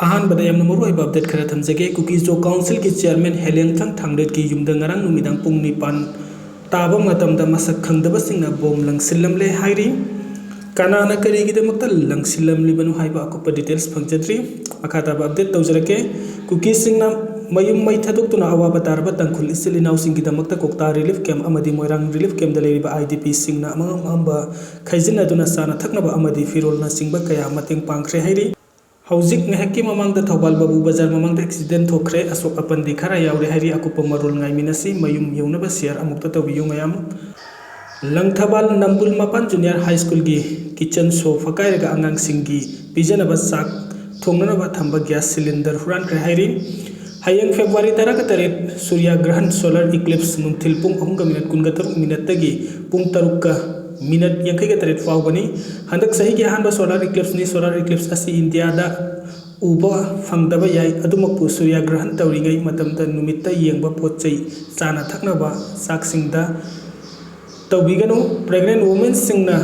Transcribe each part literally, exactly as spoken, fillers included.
ꯑꯍꯥꯟꯕꯗ ꯌꯥꯝꯅ ꯃꯔꯨꯑꯣꯏꯕ ꯑꯞꯗꯦꯠ ꯈꯔ ꯊꯝꯖꯒꯦ꯫ ꯀꯨꯀꯤ ꯖꯣ ꯀꯥꯎꯟꯁꯤꯜꯒꯤ ꯆꯤꯌꯔꯃꯦꯟ ꯍꯦꯂꯦꯟꯊꯪ ꯊꯥꯡꯂꯦꯠꯀꯤ ꯌꯨꯝꯗ ꯉꯔꯥꯡ ꯅꯨꯃꯤꯗꯥꯡ ꯄꯨꯡ ꯅꯤꯄꯥꯟ ꯇꯥꯕ ꯃꯇꯝꯗ ꯃꯁꯛ ꯈꯪꯗꯕꯁꯤꯡꯅ ꯕꯣꯝ ꯂꯪꯁꯤꯜꯂꯝꯂꯦ ꯍꯥꯏꯔꯤ꯫ ꯀꯅꯥꯅ ꯀꯔꯤꯒꯤꯗꯃꯛꯇ ꯂꯪꯁꯤꯜꯂꯝꯂꯤꯕꯅꯣ ꯍꯥꯏꯕ ꯑꯀꯨꯞꯄ ꯗꯤꯇꯦꯜꯁ ꯐꯪꯖꯗ꯭ꯔꯤ꯫ ꯃꯈꯥ ꯇꯥꯕ ꯑꯞꯗꯦꯠ ꯇꯧꯖꯔꯛꯀꯦ꯫ ꯀꯨꯀꯤꯁꯤꯡꯅ ꯃꯌꯨꯝ ꯃꯩ ꯊꯥꯗꯣꯛꯇꯨꯅ ꯑꯋꯥꯕ ꯇꯥꯔꯕ ꯇꯥꯡꯈꯨꯜ ꯏꯆꯤꯜ ꯏꯅꯥꯎꯁꯤꯡꯒꯤꯗꯃꯛꯇ ꯀꯣꯛꯇꯥ ꯔꯤꯂꯤꯐ ꯀꯦꯝꯞ ꯑꯃꯗꯤ ꯃꯣꯏꯔꯥꯡ ꯔꯤꯂꯤꯐ ꯀꯦꯝꯞꯇ ꯂꯩꯔꯤꯕ ꯑꯥꯏ ꯗꯤ ꯄꯤꯁꯤꯡꯅ ꯑꯃꯝ ꯑꯃꯝꯕ ꯈꯥꯏꯖꯤꯟꯅꯗꯨꯅ ꯆꯥꯅ ꯊꯛꯅꯕ ꯑꯃꯗꯤ ꯐꯤꯔꯣꯜꯅꯆꯤꯡꯕ ꯀꯌꯥ ꯃꯇꯦꯡ ꯄꯥꯡꯈ꯭ꯔꯦ ꯍꯥꯏꯔꯤ꯫ ꯍꯧꯖꯤꯛ ꯉꯥꯏꯍꯥꯛꯀꯤ ꯃꯃꯥꯡꯗ ꯊꯧꯕꯥꯜ ꯕꯥꯕꯨ ꯕꯖꯥꯔ ꯃꯃꯥꯡꯗ ꯑꯦꯛꯁꯤꯗꯦꯟ ꯊꯣꯛꯈ꯭ꯔꯦ꯫ ꯑꯁꯣꯛ ꯑꯄꯟꯗꯤ ꯈꯔ ꯌꯥꯎꯔꯦ ꯍꯥꯏꯔꯤ꯫ ꯑꯀꯨꯞꯄ ꯃꯔꯣꯜ ꯉꯥꯏꯃꯤꯟꯅꯁꯤ꯫ ꯃꯌꯨꯝ ꯌꯧꯅꯕ ꯁꯤꯌꯔ ꯑꯃꯨꯛꯇ ꯇꯧꯕꯤꯌꯨ ꯃꯌꯥꯝ꯫ ꯂꯪꯊꯕꯥꯜ ꯅꯝꯕꯨꯜ ꯃꯄꯥꯟ ꯖꯨꯅꯤꯌꯔ ꯍꯥꯏ ꯁ꯭ꯀꯨꯜꯒꯤ ꯀꯤꯆꯟ ꯁꯣ ꯐꯀꯥꯏꯔꯒ ꯑꯉꯥꯡꯁꯤꯡꯒꯤ ꯄꯤꯖꯅꯕ ꯆꯥꯛ ꯊꯣꯡꯅꯅꯕ ꯊꯝꯕ ꯒ꯭ꯌꯥꯁ ꯁꯤꯂꯤꯟꯗꯔ ꯍꯨꯔꯥꯟꯈ꯭ꯔꯦ ꯍꯥꯏꯔꯤ꯫ ꯍꯌꯦꯡ ꯐꯦꯕ꯭ꯔꯨꯋꯥꯔꯤ ꯇꯔꯥꯒ ꯇꯔꯦꯠ ꯁꯨꯔ꯭ꯌꯥ ꯒ꯭ꯔꯍꯟ, ꯁꯣꯂꯥꯔ ꯏꯀ꯭ꯂꯤꯞꯁ, ꯅꯨꯡꯊꯤꯜ ꯄꯨꯡ ꯑꯍꯨꯝꯒ ꯃꯤꯅꯠ ꯀꯨꯟꯒ ꯇꯔꯨꯛ ꯃꯤꯅꯠꯇꯒꯤ ꯄꯨꯡ ꯇꯔꯨꯛꯀ ꯃꯤꯅꯠ ꯌꯥꯡꯈꯩꯒ ꯇꯔꯦꯠ ꯐꯥꯎꯕꯅꯤ꯫ ꯍꯟꯗꯛ ꯆꯍꯤꯒꯤ ꯑꯍꯥꯟꯕ ꯁꯣꯂꯥꯔ ꯏꯀ꯭ꯂꯤꯞꯁꯅꯤ꯫ ꯁꯣꯂꯥꯔ ꯏꯀ꯭ꯂꯤꯞꯁ ꯑꯁꯤ ꯏꯟꯗꯤꯌꯥꯗ ꯎꯕ ꯐꯪꯗꯕ ꯌꯥꯏ꯫ ꯑꯗꯨꯃꯛꯄꯨ ꯁꯨꯔ꯭ꯌꯥ ꯒ꯭ꯔꯍꯟ ꯇꯧꯔꯤꯉꯩ ꯃꯇꯝꯗ ꯅꯨꯃꯤꯠꯇ ꯌꯦꯡꯕ ꯄꯣꯠ ꯆꯩ ꯆꯥꯅ ꯊꯛꯅꯕ ꯆꯥꯛꯁꯤꯡꯗ ꯇꯧꯕꯤꯒꯅꯨ꯫ ꯄ꯭ꯔꯦꯒꯅꯦꯟ ꯋꯨꯃꯦꯟꯁꯤꯡꯅ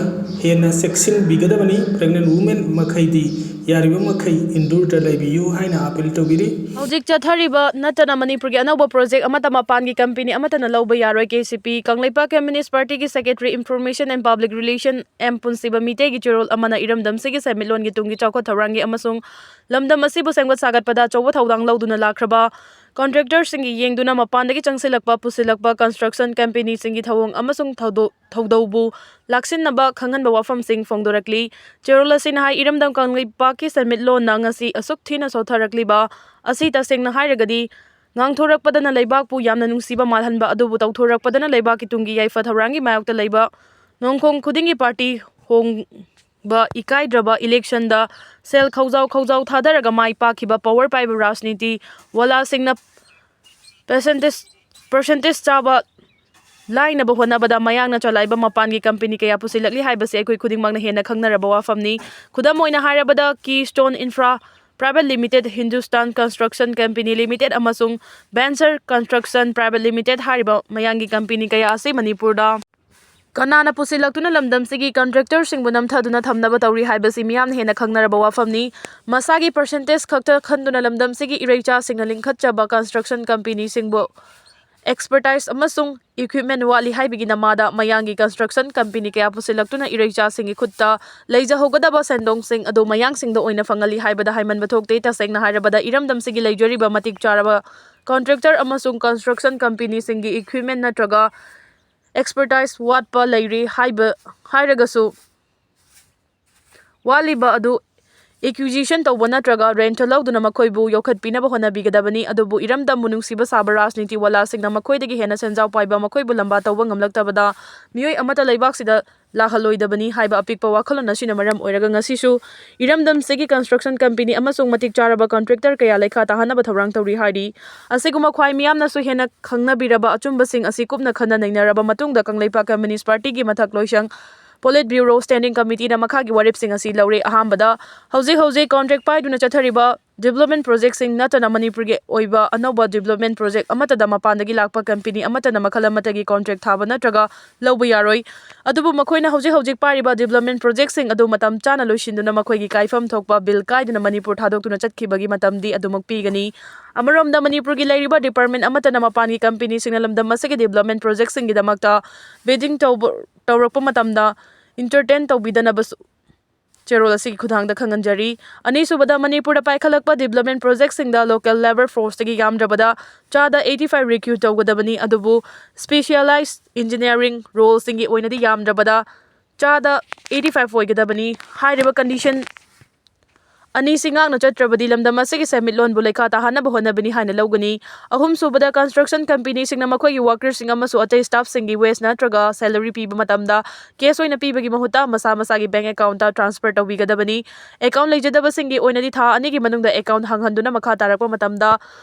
ꯍꯦꯟꯅ ꯆꯦꯛꯁꯤꯟꯕꯤꯒꯗꯕꯅꯤ꯫ ꯄ꯭ꯔꯦꯒꯅꯦꯟ ꯋꯨꯃꯦꯟ ꯃꯈꯩꯗꯤ ꯌꯥꯔꯤꯕ ꯃꯈꯩ ꯏꯟꯗꯣꯔꯗ ꯂꯩꯕꯤꯌꯨ ꯍꯥꯏꯅ ꯑꯥꯄꯤꯜ ꯇꯧꯕꯤꯔꯤ꯫ ꯍꯧꯖꯤꯛ ꯆꯠꯊꯔꯤꯕ ꯅꯠꯇꯅ ꯃꯅꯤꯄꯨꯔꯒꯤ ꯑꯅꯧꯕ ꯄ꯭ꯔꯣꯖꯦꯛ ꯑꯃꯠꯇ ꯃꯄꯥꯟꯒꯤ ꯀꯝꯄꯦꯅꯤ ꯑꯃꯠꯇꯅ ꯂꯧꯕ ꯌꯥꯔꯣꯏ꯫ ꯀꯦ ꯁꯤ ꯄꯤ ꯀꯪꯂꯩꯄꯥꯛ ꯀꯝꯃ꯭ꯌꯨꯅꯤꯁ꯭ꯠ ꯄꯥꯔꯇꯤꯒꯤ secretary information and public relation M Punshiba ꯃꯤꯇꯩꯒꯤ ꯆꯦꯔꯣꯜ ꯑꯃꯅ ꯏꯔꯝꯗꯝꯁꯤꯒꯤ ꯁꯦꯟꯃꯤꯠꯂꯣꯟꯒꯤ ꯇꯨꯡꯒꯤ ꯆꯥꯎꯈꯠ ꯊꯧꯔꯥꯡꯒꯤ ꯑꯃꯁꯨꯡ ꯂꯝꯗꯝ ꯑꯁꯤꯕꯨ ꯁꯦꯝꯒꯠ ꯁꯥꯒꯠꯄꯗ ꯑꯆꯧꯕ ꯊꯧꯗꯥꯡ ꯂꯧꯗꯨꯅ ꯂꯥꯛꯈ꯭ꯔꯕ ꯀꯟꯇ꯭ꯔꯦꯛꯇꯔꯁꯤꯡꯒꯤ ꯌꯦꯡꯗꯨꯅ ꯃꯄꯥꯟꯗꯒꯤ ꯆꯪꯁꯤꯜꯂꯛꯄ ꯄꯨꯁꯤꯜꯂꯛꯄ ꯀꯟꯁꯇ꯭ꯔꯛꯁꯟ ꯀꯝꯄꯦꯅꯤꯁꯤꯡꯒꯤ ꯊꯧꯑꯣꯡ ꯑꯃꯁꯨꯡ ꯊꯧꯗꯣ-, ꯊꯧꯗꯧꯕꯨ ꯂꯥꯛꯁꯤꯟꯅꯕ ꯈꯪꯍꯟꯕ ꯋꯥꯐꯝꯁꯤꯡ ꯐꯣꯡꯗꯣꯔꯛꯂꯤ꯫ ꯆꯦꯔꯣꯜ ꯑꯁꯤꯅ ꯍꯥꯏ, ꯏꯔꯝꯗꯝ ꯀꯪꯂꯩꯄꯥꯛꯀꯤ ꯁꯦꯟꯃꯤꯠꯂꯣꯟꯅ ꯉꯁꯤ ꯑꯁꯨꯛ ꯊꯤꯅ ꯁꯣꯠꯊꯔꯛꯂꯤꯕ ꯑꯁꯤ ꯇꯁꯦꯡꯅ ꯍꯥꯏꯔꯒꯗꯤ ꯉꯥꯡꯊꯣꯔꯛꯄꯗꯅ ꯂꯩꯕꯥꯛꯄꯨ ꯌꯥꯝꯅ ꯅꯨꯡꯁꯤꯕ ꯃꯥꯜꯍꯟꯕ ꯑꯗꯨꯕꯨ ꯇꯧꯊꯣꯔꯛꯄꯗꯅ ꯂꯩꯕꯥꯛꯀꯤ ꯇꯨꯡꯒꯤ ꯌꯥꯏꯐ ꯊꯧꯔꯥꯡꯒꯤ ꯃꯥꯌꯣꯛꯇ ꯂꯩꯕ ꯅꯣꯡꯈꯣꯡ ꯈꯨꯗꯤꯡꯒꯤ ꯄꯥꯔꯇꯤ ꯍꯣꯡꯕ ꯏꯀꯥꯏꯗ꯭ꯔꯕ ꯏꯂꯦꯛꯁꯟꯗ ꯁꯦꯜ ꯈꯧꯖꯥꯎ ꯈꯧꯖꯥꯎ ꯊꯥꯗꯔꯒ ꯃꯥꯏ ꯄꯥꯛꯈꯤꯕ ꯄꯥꯋꯔ ꯄꯥꯏꯕ ꯔꯥꯖꯅꯤꯇꯤ ꯋꯥꯂꯥꯁꯤꯡꯅ ꯄꯔꯁꯦꯟꯇꯦꯖ, ꯄꯔꯁꯦꯟꯇꯦꯖ ꯆꯥꯕ ꯂꯥꯏꯅꯕ ꯍꯣꯠꯅꯕꯗ ꯃꯌꯥꯡꯅ ꯆꯂꯥꯏꯕ ꯃꯄꯥꯟꯒꯤ ꯀꯝꯄꯦꯅꯤ ꯀꯌꯥ ꯄꯨꯁꯤꯜꯂꯛꯂꯤ ꯍꯥꯏꯕꯁꯤ ꯑꯩꯈꯣꯏ ꯈꯨꯗꯤꯡꯃꯛꯅ ꯍꯦꯟꯅ ꯈꯪꯅꯔꯕ ꯋꯥꯐꯝꯅꯤ꯫ ꯈꯨꯗꯝ ꯑꯣꯏꯅ ꯍꯥꯏꯔꯕꯗ, ꯀꯤ stone infra private limited, Hindustan construction company limited ꯑꯃꯁꯨꯡ ꯚꯦꯟꯆꯔ ꯀꯟꯁꯇ꯭ꯔꯛꯁꯟ ꯄ꯭ꯔꯥꯏꯚꯦꯠ ꯂꯤꯃꯤꯇꯦꯗ ꯍꯥꯏꯔꯤꯕ ꯃꯌꯥꯡꯒꯤ ꯀꯝꯄꯦꯅꯤ ꯀꯌꯥ ꯑꯁꯤ ꯃꯅꯤꯄꯨꯔꯗ ꯀꯅꯥꯅ ꯄꯨꯁꯤꯜꯂꯛꯇꯨꯅ ꯂꯝꯗꯝꯁꯤꯒꯤ ꯀꯟꯇ꯭ꯔꯦꯛꯇꯔꯁꯤꯡꯕꯨ ꯅꯝꯊꯗꯨꯅ ꯊꯝꯅꯕ ꯇꯧꯔꯤ ꯍꯥꯏꯕꯁꯤ ꯃꯤꯌꯥꯝꯅ ꯍꯦꯟꯅ ꯈꯪꯅꯔꯕ ꯋꯥꯐꯝꯅꯤ꯫ ꯃꯁꯥꯒꯤ ꯄꯔꯁꯦꯟꯇꯦꯖ ꯈꯛꯇ ꯈꯟꯗꯨꯅ ꯂꯝꯗꯝꯁꯤꯒꯤ ꯏꯔꯩꯆꯥꯁꯤꯡꯅ ꯂꯤꯡꯈꯠꯆꯕ ꯀꯟꯁꯇ꯭ꯔꯛꯁꯟ ꯀꯝꯄꯦꯅꯤꯁꯤꯡꯕꯨ ꯑꯦꯛꯁꯄꯔꯇꯥꯏꯖ ꯑꯃꯁꯨꯡ ꯏꯀ꯭ꯋꯤꯞꯃꯦꯟ ꯋꯥꯠꯂꯤ ꯍꯥꯏꯕꯒꯤ ꯅꯃꯥꯗ ꯃꯌꯥꯡꯒꯤ ꯀꯟꯁꯇ꯭ꯔꯛꯁꯟ ꯀꯝꯄꯦꯅꯤ ꯀꯌꯥ ꯄꯨꯁꯤꯜꯂꯛꯇꯨꯅ ꯏꯔꯩꯆꯥꯁꯤꯡꯒꯤ ꯈꯨꯠꯇ ꯂꯩꯖꯍꯧꯒꯗꯕ ꯁꯦꯟꯗꯣꯡꯁꯤꯡ ꯑꯗꯨ ꯃꯌꯥꯡꯁꯤꯡꯗ ꯑꯣꯏꯅ ꯐꯪꯍꯜꯂꯤ ꯍꯥꯏꯕꯗ ꯍꯥꯏꯃꯟꯕ ꯊꯣꯛꯇꯦ꯫ ꯇꯁꯦꯡꯅ ꯍꯥꯏꯔꯕꯗ ꯏꯔꯝꯗꯝꯁꯤꯒꯤ ꯂꯩꯖꯔꯤꯕ ꯃꯇꯤꯛ ꯆꯥꯔꯕ ꯀꯟꯇ꯭ꯔꯦꯛꯇꯔ ꯑꯃꯁꯨꯡ ꯀꯟꯁꯇ꯭ꯔꯛꯁꯟ ꯀꯝꯄꯦꯅꯤꯁꯤꯡꯒꯤ ꯏꯀ꯭ꯋꯤꯞꯃꯦꯟ ꯅꯠꯇ꯭ꯔꯒ ꯑꯦꯛꯁꯄꯔꯇꯥꯏꯖ ꯋꯥꯠꯄ ꯂꯩꯔꯤ ꯍꯥꯏꯕ ꯍꯥꯏꯔꯒꯁꯨ ꯋꯥꯠꯂꯤꯕ ꯑꯗꯨ ꯑꯦꯀ꯭ꯌꯨꯖꯤꯁꯟ ꯇꯧꯕ ꯅꯠꯇ꯭ꯔꯒ ꯔꯦꯟꯠ ꯂꯧꯗꯨꯅ ꯃꯈꯣꯏꯕꯨ ꯌꯣꯛꯈꯠꯄꯤꯅꯕ ꯍꯣꯠꯅꯕꯤꯒꯗꯕꯅꯤ꯫ ꯑꯗꯨꯕꯨ ꯏꯔꯝꯗꯝꯕꯨ ꯅꯨꯡꯁꯤꯕ ꯁꯥꯕ ꯔꯥꯖꯅꯤꯇꯤ ꯋꯥꯂꯥꯁꯤꯡꯅ ꯃꯈꯣꯏꯗꯒꯤ ꯍꯦꯟꯅ ꯁꯦꯟꯖꯥꯎ ꯄꯥꯏꯕ ꯃꯈꯣꯏꯕꯨ ꯂꯝꯕꯥ ꯇꯧꯕ ꯉꯝꯂꯛꯇꯕꯗ ꯃꯤꯑꯣꯏ ꯑꯃꯠꯇ ꯂꯩꯕꯥꯛꯁꯤꯗ ꯂꯥꯛꯍꯜꯂꯣꯏꯗꯕꯅꯤ ꯍꯥꯏꯕ ꯑꯄꯤꯛꯄ ꯋꯥꯈꯜꯂꯣꯟ ꯑꯁꯤꯅ ꯃꯔꯝ ꯑꯣꯏꯔꯒ ꯉꯁꯤꯁꯨ ꯏꯔꯝꯗꯝꯁꯤꯒꯤ ꯀꯟꯁꯇ꯭ꯔꯛꯁꯟ ꯀꯝꯄꯦꯅꯤ ꯑꯃꯁꯨꯡ ꯃꯇꯤꯛ ꯆꯥꯔꯕ ꯀꯟꯇ꯭ꯔꯦꯛꯇꯔ ꯀꯌꯥ ꯂꯩꯈꯥ ꯇꯥꯍꯟꯅꯕ ꯊꯧꯔꯥꯡ ꯇꯧꯔꯤ ꯍꯥꯏꯔꯤ꯫ ꯑꯁꯤꯒꯨꯝꯕ ꯈ꯭ꯋꯥꯏ ꯃꯤꯌꯥꯝꯅꯁꯨ ꯍꯦꯟꯅ ꯈꯪꯅꯕꯤꯔꯕ ꯑꯆꯨꯝꯕꯁꯤꯡ ꯑꯁꯤ ꯀꯨꯞꯅ ꯈꯟꯅ ꯅꯩꯅꯔꯕ ꯃꯇꯨꯡꯗ ꯀꯪꯂꯩꯄꯥꯛ ꯀꯝꯌꯨꯅꯤꯁ꯭ꯠ ꯄꯥꯔꯇꯤꯒꯤ ꯃꯊꯛ ꯂꯣꯏꯁꯪ ꯄꯣꯂꯤꯠ ꯕ꯭ꯌꯨꯔꯣ ꯁ꯭ꯇꯦꯟꯗꯤꯡ ꯀꯃꯤꯇꯤꯅ ꯃꯈꯥꯒꯤ ꯋꯥꯔꯦꯞꯁꯤꯡ ꯑꯁꯤ ꯂꯧꯔꯦ꯫ ꯑꯍꯥꯟꯕꯗ, ꯍꯧꯖꯤꯛ ꯍꯧꯖꯤꯛ ꯀꯟꯇ꯭ꯔꯦꯛ ꯄꯥꯏꯗꯨꯅ ꯆꯠꯊꯔꯤꯕ ꯗꯤꯕ꯭ꯂꯞꯃꯦꯟꯠ ꯄ꯭ꯔꯣꯖꯦꯛꯁꯤꯡ ꯅꯠꯇꯅ ꯃꯅꯤꯄꯨꯔꯒꯤ ꯑꯣꯏꯕ ꯑꯅꯧꯕ ꯗꯤꯕ꯭ꯂꯞꯃꯦꯟꯠ ꯄ꯭ꯔꯣꯖꯦꯛ ꯑꯃꯠꯇꯗ ꯃꯄꯥꯟꯗꯒꯤ ꯂꯥꯛꯄ ꯀꯝꯄꯦꯅꯤ ꯑꯃꯠꯇꯅ ꯃꯈꯜ ꯑꯃꯠꯇꯒꯤ ꯀꯟꯇ꯭ꯔꯦꯛ ꯊꯥꯕ ꯅꯠꯇ꯭ꯔꯒ ꯂꯧꯕ ꯌꯥꯔꯣꯏ꯫ ꯑꯗꯨꯕꯨ ꯃꯈꯣꯏꯅ ꯍꯧꯖꯤꯛ ꯍꯧꯖꯤꯛ ꯄꯥꯏꯔꯤꯕ ꯗꯤꯕ꯭ꯂꯞꯃꯦꯟꯠ ꯄ꯭ꯔꯣꯖꯦꯛꯁꯤꯡ ꯑꯗꯨ ꯃꯇꯝ ꯆꯥꯅ ꯂꯣꯏꯁꯤꯟꯗꯨꯅ ꯃꯈꯣꯏꯒꯤ ꯀꯥꯏꯐꯝ ꯊꯣꯛꯄ ꯕꯤꯜ ꯀꯥꯏꯗꯅ ꯃꯅꯤꯄꯨꯔ ꯊꯥꯗꯣꯛꯇꯨꯅ ꯆꯠꯈꯤꯕꯒꯤ ꯃꯇꯝꯗꯤ ꯑꯗꯨꯃꯛ ꯄꯤꯒꯅꯤ꯫ ꯑꯃꯔꯣꯝꯗ, ꯃꯅꯤꯄꯨꯔꯒꯤ ꯂꯩꯔꯤꯕ ꯗꯤꯄꯥꯔꯠꯃꯦꯟꯠ ꯑꯃꯠꯇꯅ ꯃꯄꯥꯟꯒꯤ ꯀꯝꯄꯦꯅꯤꯁꯤꯡꯅ ꯂꯝꯗꯝ ꯑꯁꯤꯒꯤ ꯗꯤꯕ꯭ꯂꯞꯃꯦꯟꯠ ꯄ꯭ꯔꯣꯖꯦꯛꯁꯤꯡꯒꯤꯗꯃꯛꯇ ꯕꯤꯗꯤꯡ ꯇꯧꯕ ꯇꯧꯔꯛꯄ ꯃꯇꯝꯗ ꯏꯟꯇꯔꯇꯦꯟ ꯇꯧꯕꯤꯗꯅꯕꯁꯨ ꯆꯦꯔꯣꯜ ꯑꯁꯤꯒꯤ ꯈꯨꯠꯊꯥꯡꯗ ꯈꯪꯍꯟꯖꯔꯤ꯫ ꯑꯅꯤꯁꯨꯕꯗ, ꯃꯅꯤꯄꯨꯔꯗ ꯄꯥꯏꯈꯠꯂꯛꯄ ꯗꯤꯕ꯭ꯂꯞꯃꯦꯟꯠ ꯄ꯭ꯔꯣꯖꯦꯛꯁꯤꯡꯗ ꯂꯣꯀꯦꯜ ꯂꯦꯕꯔ ꯐꯣꯔꯁꯇꯒꯤ ꯌꯥꯝꯗ꯭ꯔꯕꯗ ꯆꯥꯗ eighty five ꯔꯤꯀ꯭ꯔꯨꯠ ꯇꯧꯒꯗꯕꯅꯤ, ꯑꯗꯨꯕꯨ ꯁ꯭ꯄꯦꯁꯤꯌꯦꯂꯥꯏꯖ ꯏꯟꯖꯤꯅꯤꯌꯥꯔꯤꯡ ꯔꯣꯜꯁꯤꯡꯒꯤ ꯑꯣꯏꯅꯗꯤ ꯌꯥꯝꯗ꯭ꯔꯕꯗ ꯆꯥꯗ eighty five ꯑꯣꯏꯒꯗꯕꯅꯤ꯫ ꯍꯥꯏꯔꯤꯕ ꯀꯟꯗꯤꯁꯟ ꯑꯅꯤꯁꯤ ꯉꯥꯛꯅ ꯆꯠꯇ꯭ꯔꯕꯗꯤ ꯂꯝꯗꯝ ꯑꯁꯤꯒꯤ ꯁꯦꯟꯃꯤꯠꯂꯣꯟꯕꯨ ꯂꯩꯈꯥ ꯇꯥꯍꯟꯅꯕ ꯍꯣꯠꯅꯕꯅꯤ ꯍꯥꯏꯅ ꯂꯧꯒꯅꯤ꯫ ꯑꯍꯨꯝꯁꯨꯕꯗ, ꯀꯟꯁꯇ꯭ꯔꯛꯁꯟ ꯀꯝꯄꯦꯅꯤꯁꯤꯡꯅ ꯃꯈꯣꯏꯒꯤ ꯋꯥꯔꯀꯔꯁꯤꯡ ꯑꯃꯁꯨꯡ ꯑꯇꯩ ꯁ꯭ꯇꯥꯐꯁꯤꯡꯒꯤ ꯋꯦꯖ ꯅꯠꯇ꯭ꯔꯒ ꯁꯦꯂꯔꯤ ꯄꯤꯕ ꯃꯇꯝꯗ ꯀꯦꯁ ꯑꯣꯏꯅ ꯄꯤꯕꯒꯤ ꯃꯍꯨꯠꯇ ꯃꯁꯥ ꯃꯁꯥꯒꯤ ꯕꯦꯡꯛ ꯑꯦꯀꯥꯎꯟꯠꯇ ꯇ꯭ꯔꯥꯟꯁꯐꯔ ꯇꯧꯕꯤꯒꯗꯕꯅꯤ꯫ ꯑꯦꯀꯥꯎꯟꯠ ꯂꯩꯖꯗꯕꯁꯤꯡꯒꯤ ꯑꯣꯏꯅꯗꯤ ꯊꯥ ꯑꯅꯤꯒꯤ ꯃꯅꯨꯡꯗ ꯑꯦꯀꯥꯎꯟꯠ ꯍꯥꯡꯍꯟꯗꯨꯅ ꯃꯈꯥ ꯇꯥꯔꯛꯄ ꯃꯇꯝꯗ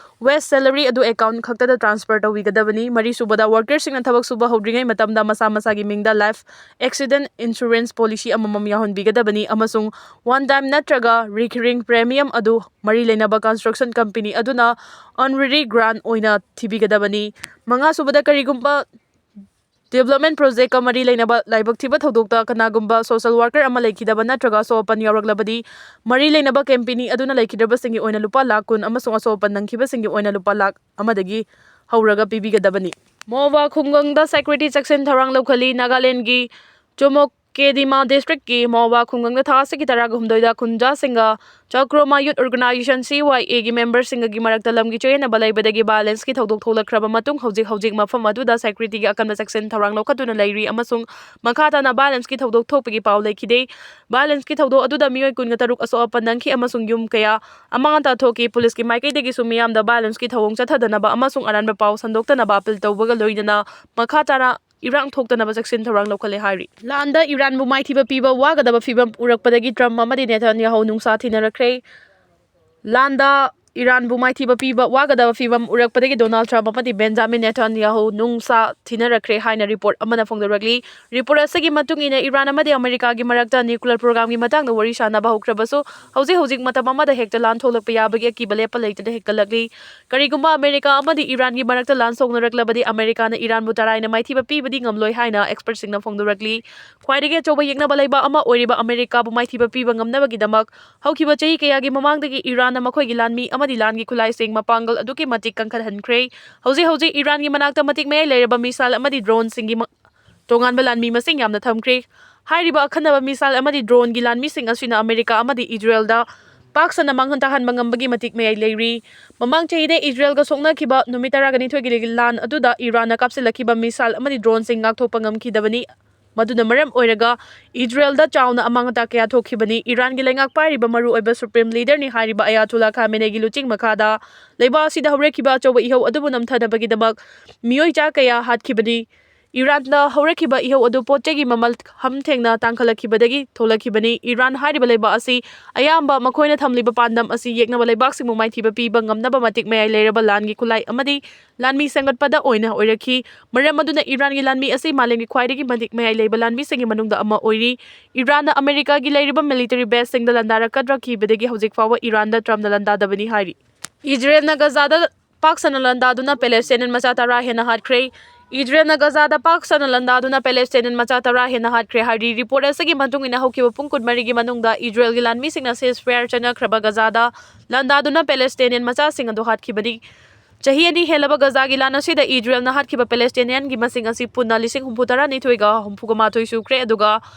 ꯋꯦꯖ ꯁꯦꯂꯔꯤ ꯑꯗꯨ ꯑꯦꯀꯥꯎꯟꯠ ꯈꯛꯇꯗ ꯇ꯭ꯔꯥꯟꯁꯐꯔ ꯇꯧꯕꯤꯒꯗꯕꯅꯤ꯫ ꯃꯔꯤꯁꯨꯕꯗ, ꯋꯥꯔꯀꯔꯁꯤꯡꯅ ꯊꯕꯛ ꯁꯨꯕ ꯍꯧꯗ꯭ꯔꯤꯉꯩ ꯃꯇꯝꯗ ꯃꯁꯥ ꯃꯁꯥꯒꯤ ꯃꯤꯡꯗ ꯂꯥꯏꯐ ꯑꯦꯛꯁꯤꯗꯦꯟꯠ ꯏꯟꯁꯨꯔꯦꯟꯁ ꯄꯣꯂꯤꯁꯤ ꯑꯃꯃꯝ ꯌꯥꯎꯍꯟꯕꯤꯒꯗꯕꯅꯤ ꯑꯃꯁꯨꯡ ꯋꯥꯟ ꯇꯥꯏꯝ ꯅꯠꯇ꯭ꯔꯒ ꯔꯤꯀꯔꯤꯡ ꯄ꯭ꯔꯤꯃꯤꯌꯝ ꯑꯗꯨ ꯃꯔꯤ ꯂꯩꯅꯕ ꯀꯟꯁꯇ꯭ꯔꯛꯁꯟ ꯀꯝꯄꯦꯅꯤ ꯑꯗꯨꯅ ꯑꯣꯅꯔꯦꯔꯤ ꯒ꯭ꯔꯥꯟꯠ ꯑꯣꯏꯅ ꯊꯤꯕꯤꯒꯗꯕꯅꯤ꯫ ꯃꯉꯥꯁꯨꯕꯗ, ꯀꯔꯤꯒꯨꯝꯕ development projectꯀ ꯃꯔꯤ ꯂꯩꯅꯕ ꯂꯥꯏꯕꯛ ꯊꯤꯕ ꯊꯧꯗꯣꯛꯇ ꯀꯅꯥꯒꯨꯝꯕ social worker ꯑꯃ ꯂꯩꯈꯤꯗꯕ ꯅꯠꯇ꯭ꯔꯒ ꯑꯁꯣꯛ ꯑꯄꯟ ꯌꯥꯎꯔꯛꯂꯕꯗꯤ, ꯃꯔꯤ ꯂꯩꯅꯕ company ꯑꯗꯨꯅ ꯂꯩꯈꯤꯗ꯭ꯔꯕꯁꯤꯡꯒꯤ ꯑꯣꯏꯅ ꯂꯨꯄꯥ ꯂꯥꯈ ꯀꯨꯟ ꯑꯃꯁꯨꯡ ꯑꯁꯣꯛ ꯑꯄꯟ ꯅꯪꯈꯤꯕꯁꯤꯡꯒꯤ ꯑꯣꯏꯅ ꯂꯨꯄꯥ ꯂꯥꯈ ꯑꯃꯗꯒꯤ ꯍꯧꯔꯒ ꯄꯤꯕꯤꯒꯗꯕꯅꯤ꯫ ꯃꯣꯕꯥ ꯈꯨꯡꯒꯪꯗ security ꯆꯦꯛꯁꯤꯟ ꯊꯧꯔꯥꯡ ꯂꯧꯈꯠꯂꯤ꯫ ꯅꯥꯒꯥꯂꯦꯟꯗꯒꯤ ꯆꯣꯃꯣꯛ ꯀꯦꯗꯤꯃꯥ districtꯀꯤ ꯃꯣꯕꯥ ꯈꯨꯡꯒꯪꯗ ꯊꯥ ꯑꯁꯤꯒꯤ ꯇꯔꯥꯒ ꯍꯨꯝꯗꯣꯏꯗ ꯈꯨꯟꯖꯥꯁꯤꯡꯒ ꯆꯀ꯭ꯔꯣꯃꯥ Youth Organization, C Y Aꯒꯤ memberꯁꯤꯡꯒꯒꯤ ꯃꯔꯛꯇ ꯂꯝꯒꯤ ꯆꯌꯦꯠꯅꯕ ꯂꯩꯕꯗꯒꯤ violenceꯀꯤ ꯊꯧꯗꯣꯛ ꯊꯣꯛꯂꯛꯈ꯭ꯔꯕ ꯃꯇꯨꯡ, ꯍꯧꯖꯤꯛ ꯍꯧꯖꯤꯛ ꯃꯐꯝ ꯑꯗꯨꯗ securityꯒꯤ ꯑꯀꯟꯕ ꯆꯦꯛꯁꯤꯟ ꯊꯧꯔꯥꯡ ꯂꯧꯈꯠꯇꯨꯅ ꯂꯩꯔꯤ ꯑꯃꯁꯨꯡ ꯃꯈꯥ ꯇꯥꯅ violenceꯀꯤ ꯊꯧꯗꯣꯛ ꯊꯣꯛꯄꯒꯤ ꯄꯥꯎ ꯂꯩꯈꯤꯗꯦ꯫ Violenceꯀꯤ ꯊꯧꯗꯣꯛ ꯑꯗꯨꯗ ꯃꯤꯑꯣꯏ ꯀꯨꯟꯒ ꯇꯔꯨꯛ ꯑꯁꯣꯛ ꯑꯄꯟ ꯅꯪꯈꯤ ꯑꯃꯁꯨꯡ ꯌꯨꯝ ꯀꯌꯥ ꯑꯃꯥꯡ ꯑꯇꯥ ꯊꯣꯛꯈꯤ꯫ Policeꯀꯤ ꯃꯥꯏꯀꯩꯗꯒꯤꯁꯨ ꯃꯤꯌꯥꯝꯗ violenceꯀꯤ ꯊꯧꯑꯣꯡ ꯆꯠꯊꯗꯅꯕ ꯑꯃꯁꯨꯡ ꯑꯔꯥꯟꯕ ꯄꯥꯎ ꯁꯟꯗꯣꯛꯇꯅꯕ appeal ꯇꯧꯕꯒ ꯂꯣꯏꯅꯅ ꯃꯈꯥ ꯇꯥꯅ ꯏꯔꯥꯡ ꯊꯣꯛꯇꯅꯕ ꯆꯦꯛꯁꯤꯟ ꯊꯧꯔꯥꯡ ꯂꯧꯈꯠꯂꯦ ꯍꯥꯏꯔꯤ꯫ ꯂꯥꯟꯗ ꯏꯔꯥꯟꯕꯨ ꯃꯥꯏꯊꯤꯕ ꯄꯤꯕ ꯋꯥꯒꯗꯕ ꯐꯤꯚꯝ ꯎꯔꯛꯄꯗꯒꯤ ꯇ꯭ꯔꯝꯞ ꯑꯃꯗꯤ ꯅꯦꯇꯥꯟꯌꯥꯍꯨ ꯅꯨꯡꯁꯥ ꯊꯤꯅꯔꯛꯈ꯭ꯔꯦ꯫ ꯂꯥꯟꯗ ꯏꯔꯥꯟꯕꯨ ꯃꯥꯏꯊꯤꯕ ꯄꯤꯕ ꯋꯥꯒꯗꯕ ꯐꯤꯚꯝ ꯎꯔꯛꯄꯗꯒꯤ ꯗꯣꯅꯥꯜꯗ ꯇ꯭ꯔꯝꯞ ꯑꯃꯗꯤ ꯕꯦꯟꯖꯥꯃꯤꯟ ꯅꯦꯇꯥꯟꯌꯥꯍꯨ ꯅꯨꯡꯁꯥ ꯊꯤꯅꯔꯛꯈ꯭ꯔꯦ ꯍꯥꯏꯅ report ꯑꯃꯅ ꯐꯣꯡꯗꯣꯔꯛꯂꯤ꯫ Report ꯑꯁꯤꯒꯤ ꯃꯇꯨꯡ ꯏꯟꯅ, ꯏꯔꯥꯟ ꯑꯃꯗꯤ ꯑꯃꯦꯔꯤꯀꯥꯒꯤ ꯃꯔꯛꯇ nuclear programꯒꯤ ꯃꯇꯥꯡꯗ ꯋꯥꯔꯤ ꯁꯥꯅꯕ ꯍꯧꯈ꯭ꯔꯕꯁꯨ, ꯍꯧꯖꯤꯛ ꯍꯧꯖꯤꯛ ꯃꯇꯝ ꯑꯃꯗ ꯍꯦꯛꯇ ꯂꯥꯟ ꯊꯣꯛꯂꯛꯄ ꯌꯥꯕꯒꯤ ꯑꯀꯤꯕ ꯂꯦꯞꯄ ꯂꯩꯇꯅ ꯍꯦꯟꯒꯠꯂꯛꯂꯤ꯫ ꯀꯔꯤꯒꯨꯝꯕ ꯑꯃꯦꯔꯤꯀꯥ ꯑꯃꯗꯤ ꯏꯔꯥꯟꯒꯤ ꯃꯔꯛꯇ ꯂꯥꯟ ꯁꯣꯛꯅꯔꯛꯂꯕꯗꯤ, ꯑꯃꯦꯔꯤꯀꯥꯅ ꯏꯔꯥꯟꯕꯨ ꯇꯔꯥꯏꯅ ꯃꯥꯏꯊꯤꯕ ꯄꯤꯕꯗꯤ ꯉꯝꯂꯣꯏ ꯍꯥꯏꯅ expertꯁꯤꯡꯅ ꯐꯣꯡꯗꯣꯔꯛꯂꯤ꯫ ꯈ꯭ꯋꯥꯏꯗꯒꯤ ꯑꯆꯧꯕ ꯌꯦꯛꯅꯕ ꯂꯩꯕꯥꯛ ꯑꯃ ꯑꯣꯏꯔꯤꯕ ꯑꯃꯦꯔꯤꯀꯥꯕꯨ ꯃꯥꯏꯊꯤꯕ ꯄꯤꯕ ꯉꯝꯅꯕꯒꯤꯗꯃꯛ ꯍꯧꯈꯤꯕ ꯆꯍꯤ ꯀꯌꯥꯒꯤ ꯃꯃꯥꯡꯗꯒꯤ ꯏꯔꯥꯟꯅ ꯃꯈꯣꯏꯒꯤ ꯂꯥꯟꯃꯤ ꯑꯃꯗꯤ ꯂꯥꯟꯒꯤ ꯈꯨꯠꯂꯥꯏꯁꯤꯡ ꯃꯄꯥꯡꯒꯜ ꯑꯗꯨꯛꯀꯤ ꯃꯇꯤꯛ ꯀꯟꯈꯠꯍꯟꯈ꯭ꯔꯦ꯫ ꯍꯧꯖꯤꯛ ꯍꯧꯖꯤꯛ ꯏꯔꯥꯟꯒꯤ ꯃꯅꯥꯛꯇ ꯃꯇꯤꯛ ꯃꯌꯥꯏ ꯂꯩꯔꯕ missile ꯑꯃꯗꯤ droneꯁꯤꯡꯒꯤ ꯃ-, ꯇꯣꯉꯥꯟꯕ ꯂꯥꯟꯃꯤ ꯃꯁꯤꯡ ꯌꯥꯝꯅ ꯊꯝꯈ꯭ꯔꯦ꯫ ꯍꯥꯏꯔꯤꯕ ꯑꯈꯟꯅꯕ missile ꯑꯃꯗꯤ droneꯒꯤ ꯂꯥꯟꯃꯤꯁꯤꯡ ꯑꯁꯤꯅ ꯑꯃꯦꯔꯤꯀꯥ ꯑꯃꯗꯤ ꯏꯖꯔꯦꯜꯗ ꯄꯥꯛ ꯁꯟꯅ ꯃꯥꯡꯍꯟ ꯇꯥꯍꯟꯕ ꯉꯝꯕꯒꯤ ꯃꯇꯤꯛ ꯃꯌꯥꯏ ꯂꯩꯔꯤ꯫ ꯃꯃꯥꯡ ꯆꯍꯤꯗ ꯏꯖꯔꯦꯜꯒ ꯁꯣꯛꯅꯈꯤꯕ ꯅꯨꯃꯤꯠ ꯇꯔꯥꯒ ꯅꯤꯊꯣꯏꯒꯤ ꯂꯥꯟ ꯑꯗꯨꯗ ꯏꯔꯥꯟꯅ ꯀꯥꯞꯁꯤꯜꯂꯛꯈꯤꯕ missile ꯑꯃꯗꯤ droneꯁꯤꯡ ꯉꯥꯛꯊꯣꯛꯄ ꯉꯝꯈꯤꯗꯕꯅꯤ꯫ ꯃꯗꯨꯅ ꯃꯔꯝ ꯑꯣꯏꯔꯒ ꯏꯖꯔꯦꯜꯗ ꯆꯥꯎꯅ ꯑꯃꯥꯡ ꯑꯇꯥ ꯀꯌꯥ ꯊꯣꯛꯈꯤꯕꯅꯤ꯫ ꯏꯔꯥꯟꯒꯤ ꯂꯩꯉꯥꯛ ꯄꯥꯏꯔꯤꯕ ꯃꯔꯨꯑꯣꯏꯕ supreme leaderꯅꯤ ꯍꯥꯏꯔꯤꯕ ꯑꯌꯥꯇꯣꯂꯥ ꯈꯥꯃꯦꯅꯦꯒꯤ ꯂꯨꯆꯤꯡ ꯃꯈꯥꯗ ꯂꯩꯕꯥꯛ ꯑꯁꯤꯗ ꯍꯧꯔꯛꯈꯤꯕ ꯑꯆꯧꯕ ꯏꯍꯧ ꯑꯗꯨꯕꯨ ꯅꯝꯊꯅꯕꯒꯤꯗꯃꯛ ꯃꯤꯑꯣꯏ ꯆꯥ ꯀꯌꯥ ꯍꯥꯠꯈꯤꯕꯅꯤ꯫ ꯏꯔꯥꯟꯗ ꯍꯧꯔꯛꯈꯤꯕ ꯏꯍꯧ ꯑꯗꯨ ꯄꯣꯠ ꯆꯩꯒꯤ ꯃꯃꯜ ꯍꯝ ꯊꯦꯡꯅ ꯇꯥꯡꯈꯠꯂꯛꯈꯤꯕꯗꯒꯤ ꯊꯣꯛꯂꯛꯈꯤꯕꯅꯤ꯫ ꯏꯔꯥꯟ ꯍꯥꯏꯔꯤꯕ ꯂꯩꯕꯥꯛ ꯑꯁꯤ ꯑꯌꯥꯝꯕ ꯃꯈꯣꯏꯅ ꯊꯝꯂꯤꯕ ꯄꯥꯟꯗꯝ ꯑꯁꯤ ꯌꯦꯛꯅꯕ ꯂꯩꯕꯥꯛꯁꯤꯡꯕꯨ ꯃꯥꯏꯊꯤꯕ ꯄꯤꯕ ꯉꯝꯅꯕ ꯃꯇꯤꯛ ꯃꯌꯥꯏ ꯂꯩꯔꯕ ꯂꯥꯟꯒꯤ ꯈꯨꯠꯂꯥꯏ ꯑꯃꯗꯤ ꯂꯥꯟꯃꯤ ꯁꯦꯝꯒꯠꯄꯗ ꯑꯣꯏꯅ ꯑꯣꯏꯔꯛꯈꯤ꯫ ꯃꯔꯝ ꯑꯗꯨꯅ ꯏꯔꯥꯟꯒꯤ ꯂꯥꯟꯃꯤ ꯑꯁꯤ ꯃꯥꯂꯦꯝꯒꯤ ꯈ꯭ꯋꯥꯏꯗꯒꯤ ꯃꯇꯤꯛ ꯃꯌꯥꯏ ꯂꯩꯕ ꯂꯥꯟꯃꯤꯁꯤꯡꯒꯤ ꯃꯅꯨꯡꯗ ꯑꯃ ꯑꯣꯏꯔꯤ꯫ ꯏꯔꯥꯟꯅ ꯑꯃꯦꯔꯤꯀꯥꯒꯤ ꯂꯩꯔꯤꯕ military baseꯁꯤꯡꯗ ꯂꯥꯟꯗꯥꯔꯛꯀꯗ꯭ꯔꯥ ꯀꯤꯕꯗꯒꯤ ꯍꯧꯖꯤꯛ ꯐꯥꯎꯕ ꯏꯔꯥꯟꯗ ꯇ꯭ꯔꯝꯞꯅ ꯂꯥꯟꯗꯥꯗꯕꯅꯤ ꯍꯥꯏꯔꯤ꯫ ꯏꯖꯔꯦꯜꯅ ꯒꯖꯥꯗ ꯄꯥꯛ ꯁꯟꯅ ꯂꯥꯟꯗꯥꯗꯨꯅ Palestinian ꯃꯆꯥ ꯇꯔꯥ ꯍꯦꯟꯅ ꯍꯥꯠꯈ꯭ꯔꯦ꯫ ꯏꯖꯔꯦꯜꯅ ꯒꯖꯥꯗ ꯄꯥꯛ ꯁꯟꯅ ꯂꯥꯟꯗꯥꯗꯨꯅ ꯄꯦꯂꯦꯁꯇꯥꯏꯅꯤꯌꯟ ꯃꯆꯥ ꯇꯔꯥ ꯍꯦꯟꯅ ꯍꯥꯠꯈ꯭ꯔꯦ ꯍꯥꯏꯔꯤ꯫ ꯔꯤꯄꯣꯔꯠ ꯑꯁꯤꯒꯤ ꯃꯇꯨꯡ ꯏꯟꯅ ꯍꯧꯈꯤꯕ ꯄꯨꯡ ꯀꯨꯟꯃꯔꯤꯒꯤ ꯃꯅꯨꯡꯗ ꯏꯖꯔꯦꯜꯒꯤ ꯂꯥꯟꯃꯤꯁꯤꯡꯅ ceasefire ꯆꯠꯅꯈ꯭ꯔꯕ ꯒꯖꯥꯗ ꯂꯥꯟꯗꯥꯗꯨꯅ ꯄꯦꯂꯦꯁꯇꯥꯏꯅꯤꯌꯟ ꯃꯆꯥꯁꯤꯡ ꯑꯗꯨ ꯍꯥꯠꯈꯤꯕꯅꯤ꯫ ꯆꯍꯤ ꯑꯅꯤ ꯍꯦꯜꯂꯕ ꯒꯖꯥꯒꯤ ꯂꯥꯟ ꯑꯁꯤꯗ ꯏꯖꯔꯦꯜꯅ ꯍꯥꯠꯈꯤꯕ ꯄꯦꯂꯦꯁꯇꯥꯏꯅꯤꯌꯟꯒꯤ ꯃꯁꯤꯡ ꯑꯁꯤ ꯄꯨꯟꯅ ꯂꯤꯁꯤꯡ ꯍꯨꯝꯐꯨ ꯇꯔꯥꯅꯤꯊꯣꯏꯒ ꯍꯨꯝꯐꯨꯒ ꯃꯥꯊꯣꯏ ꯁꯨꯈ꯭ꯔꯦ, ꯑꯗꯨꯒ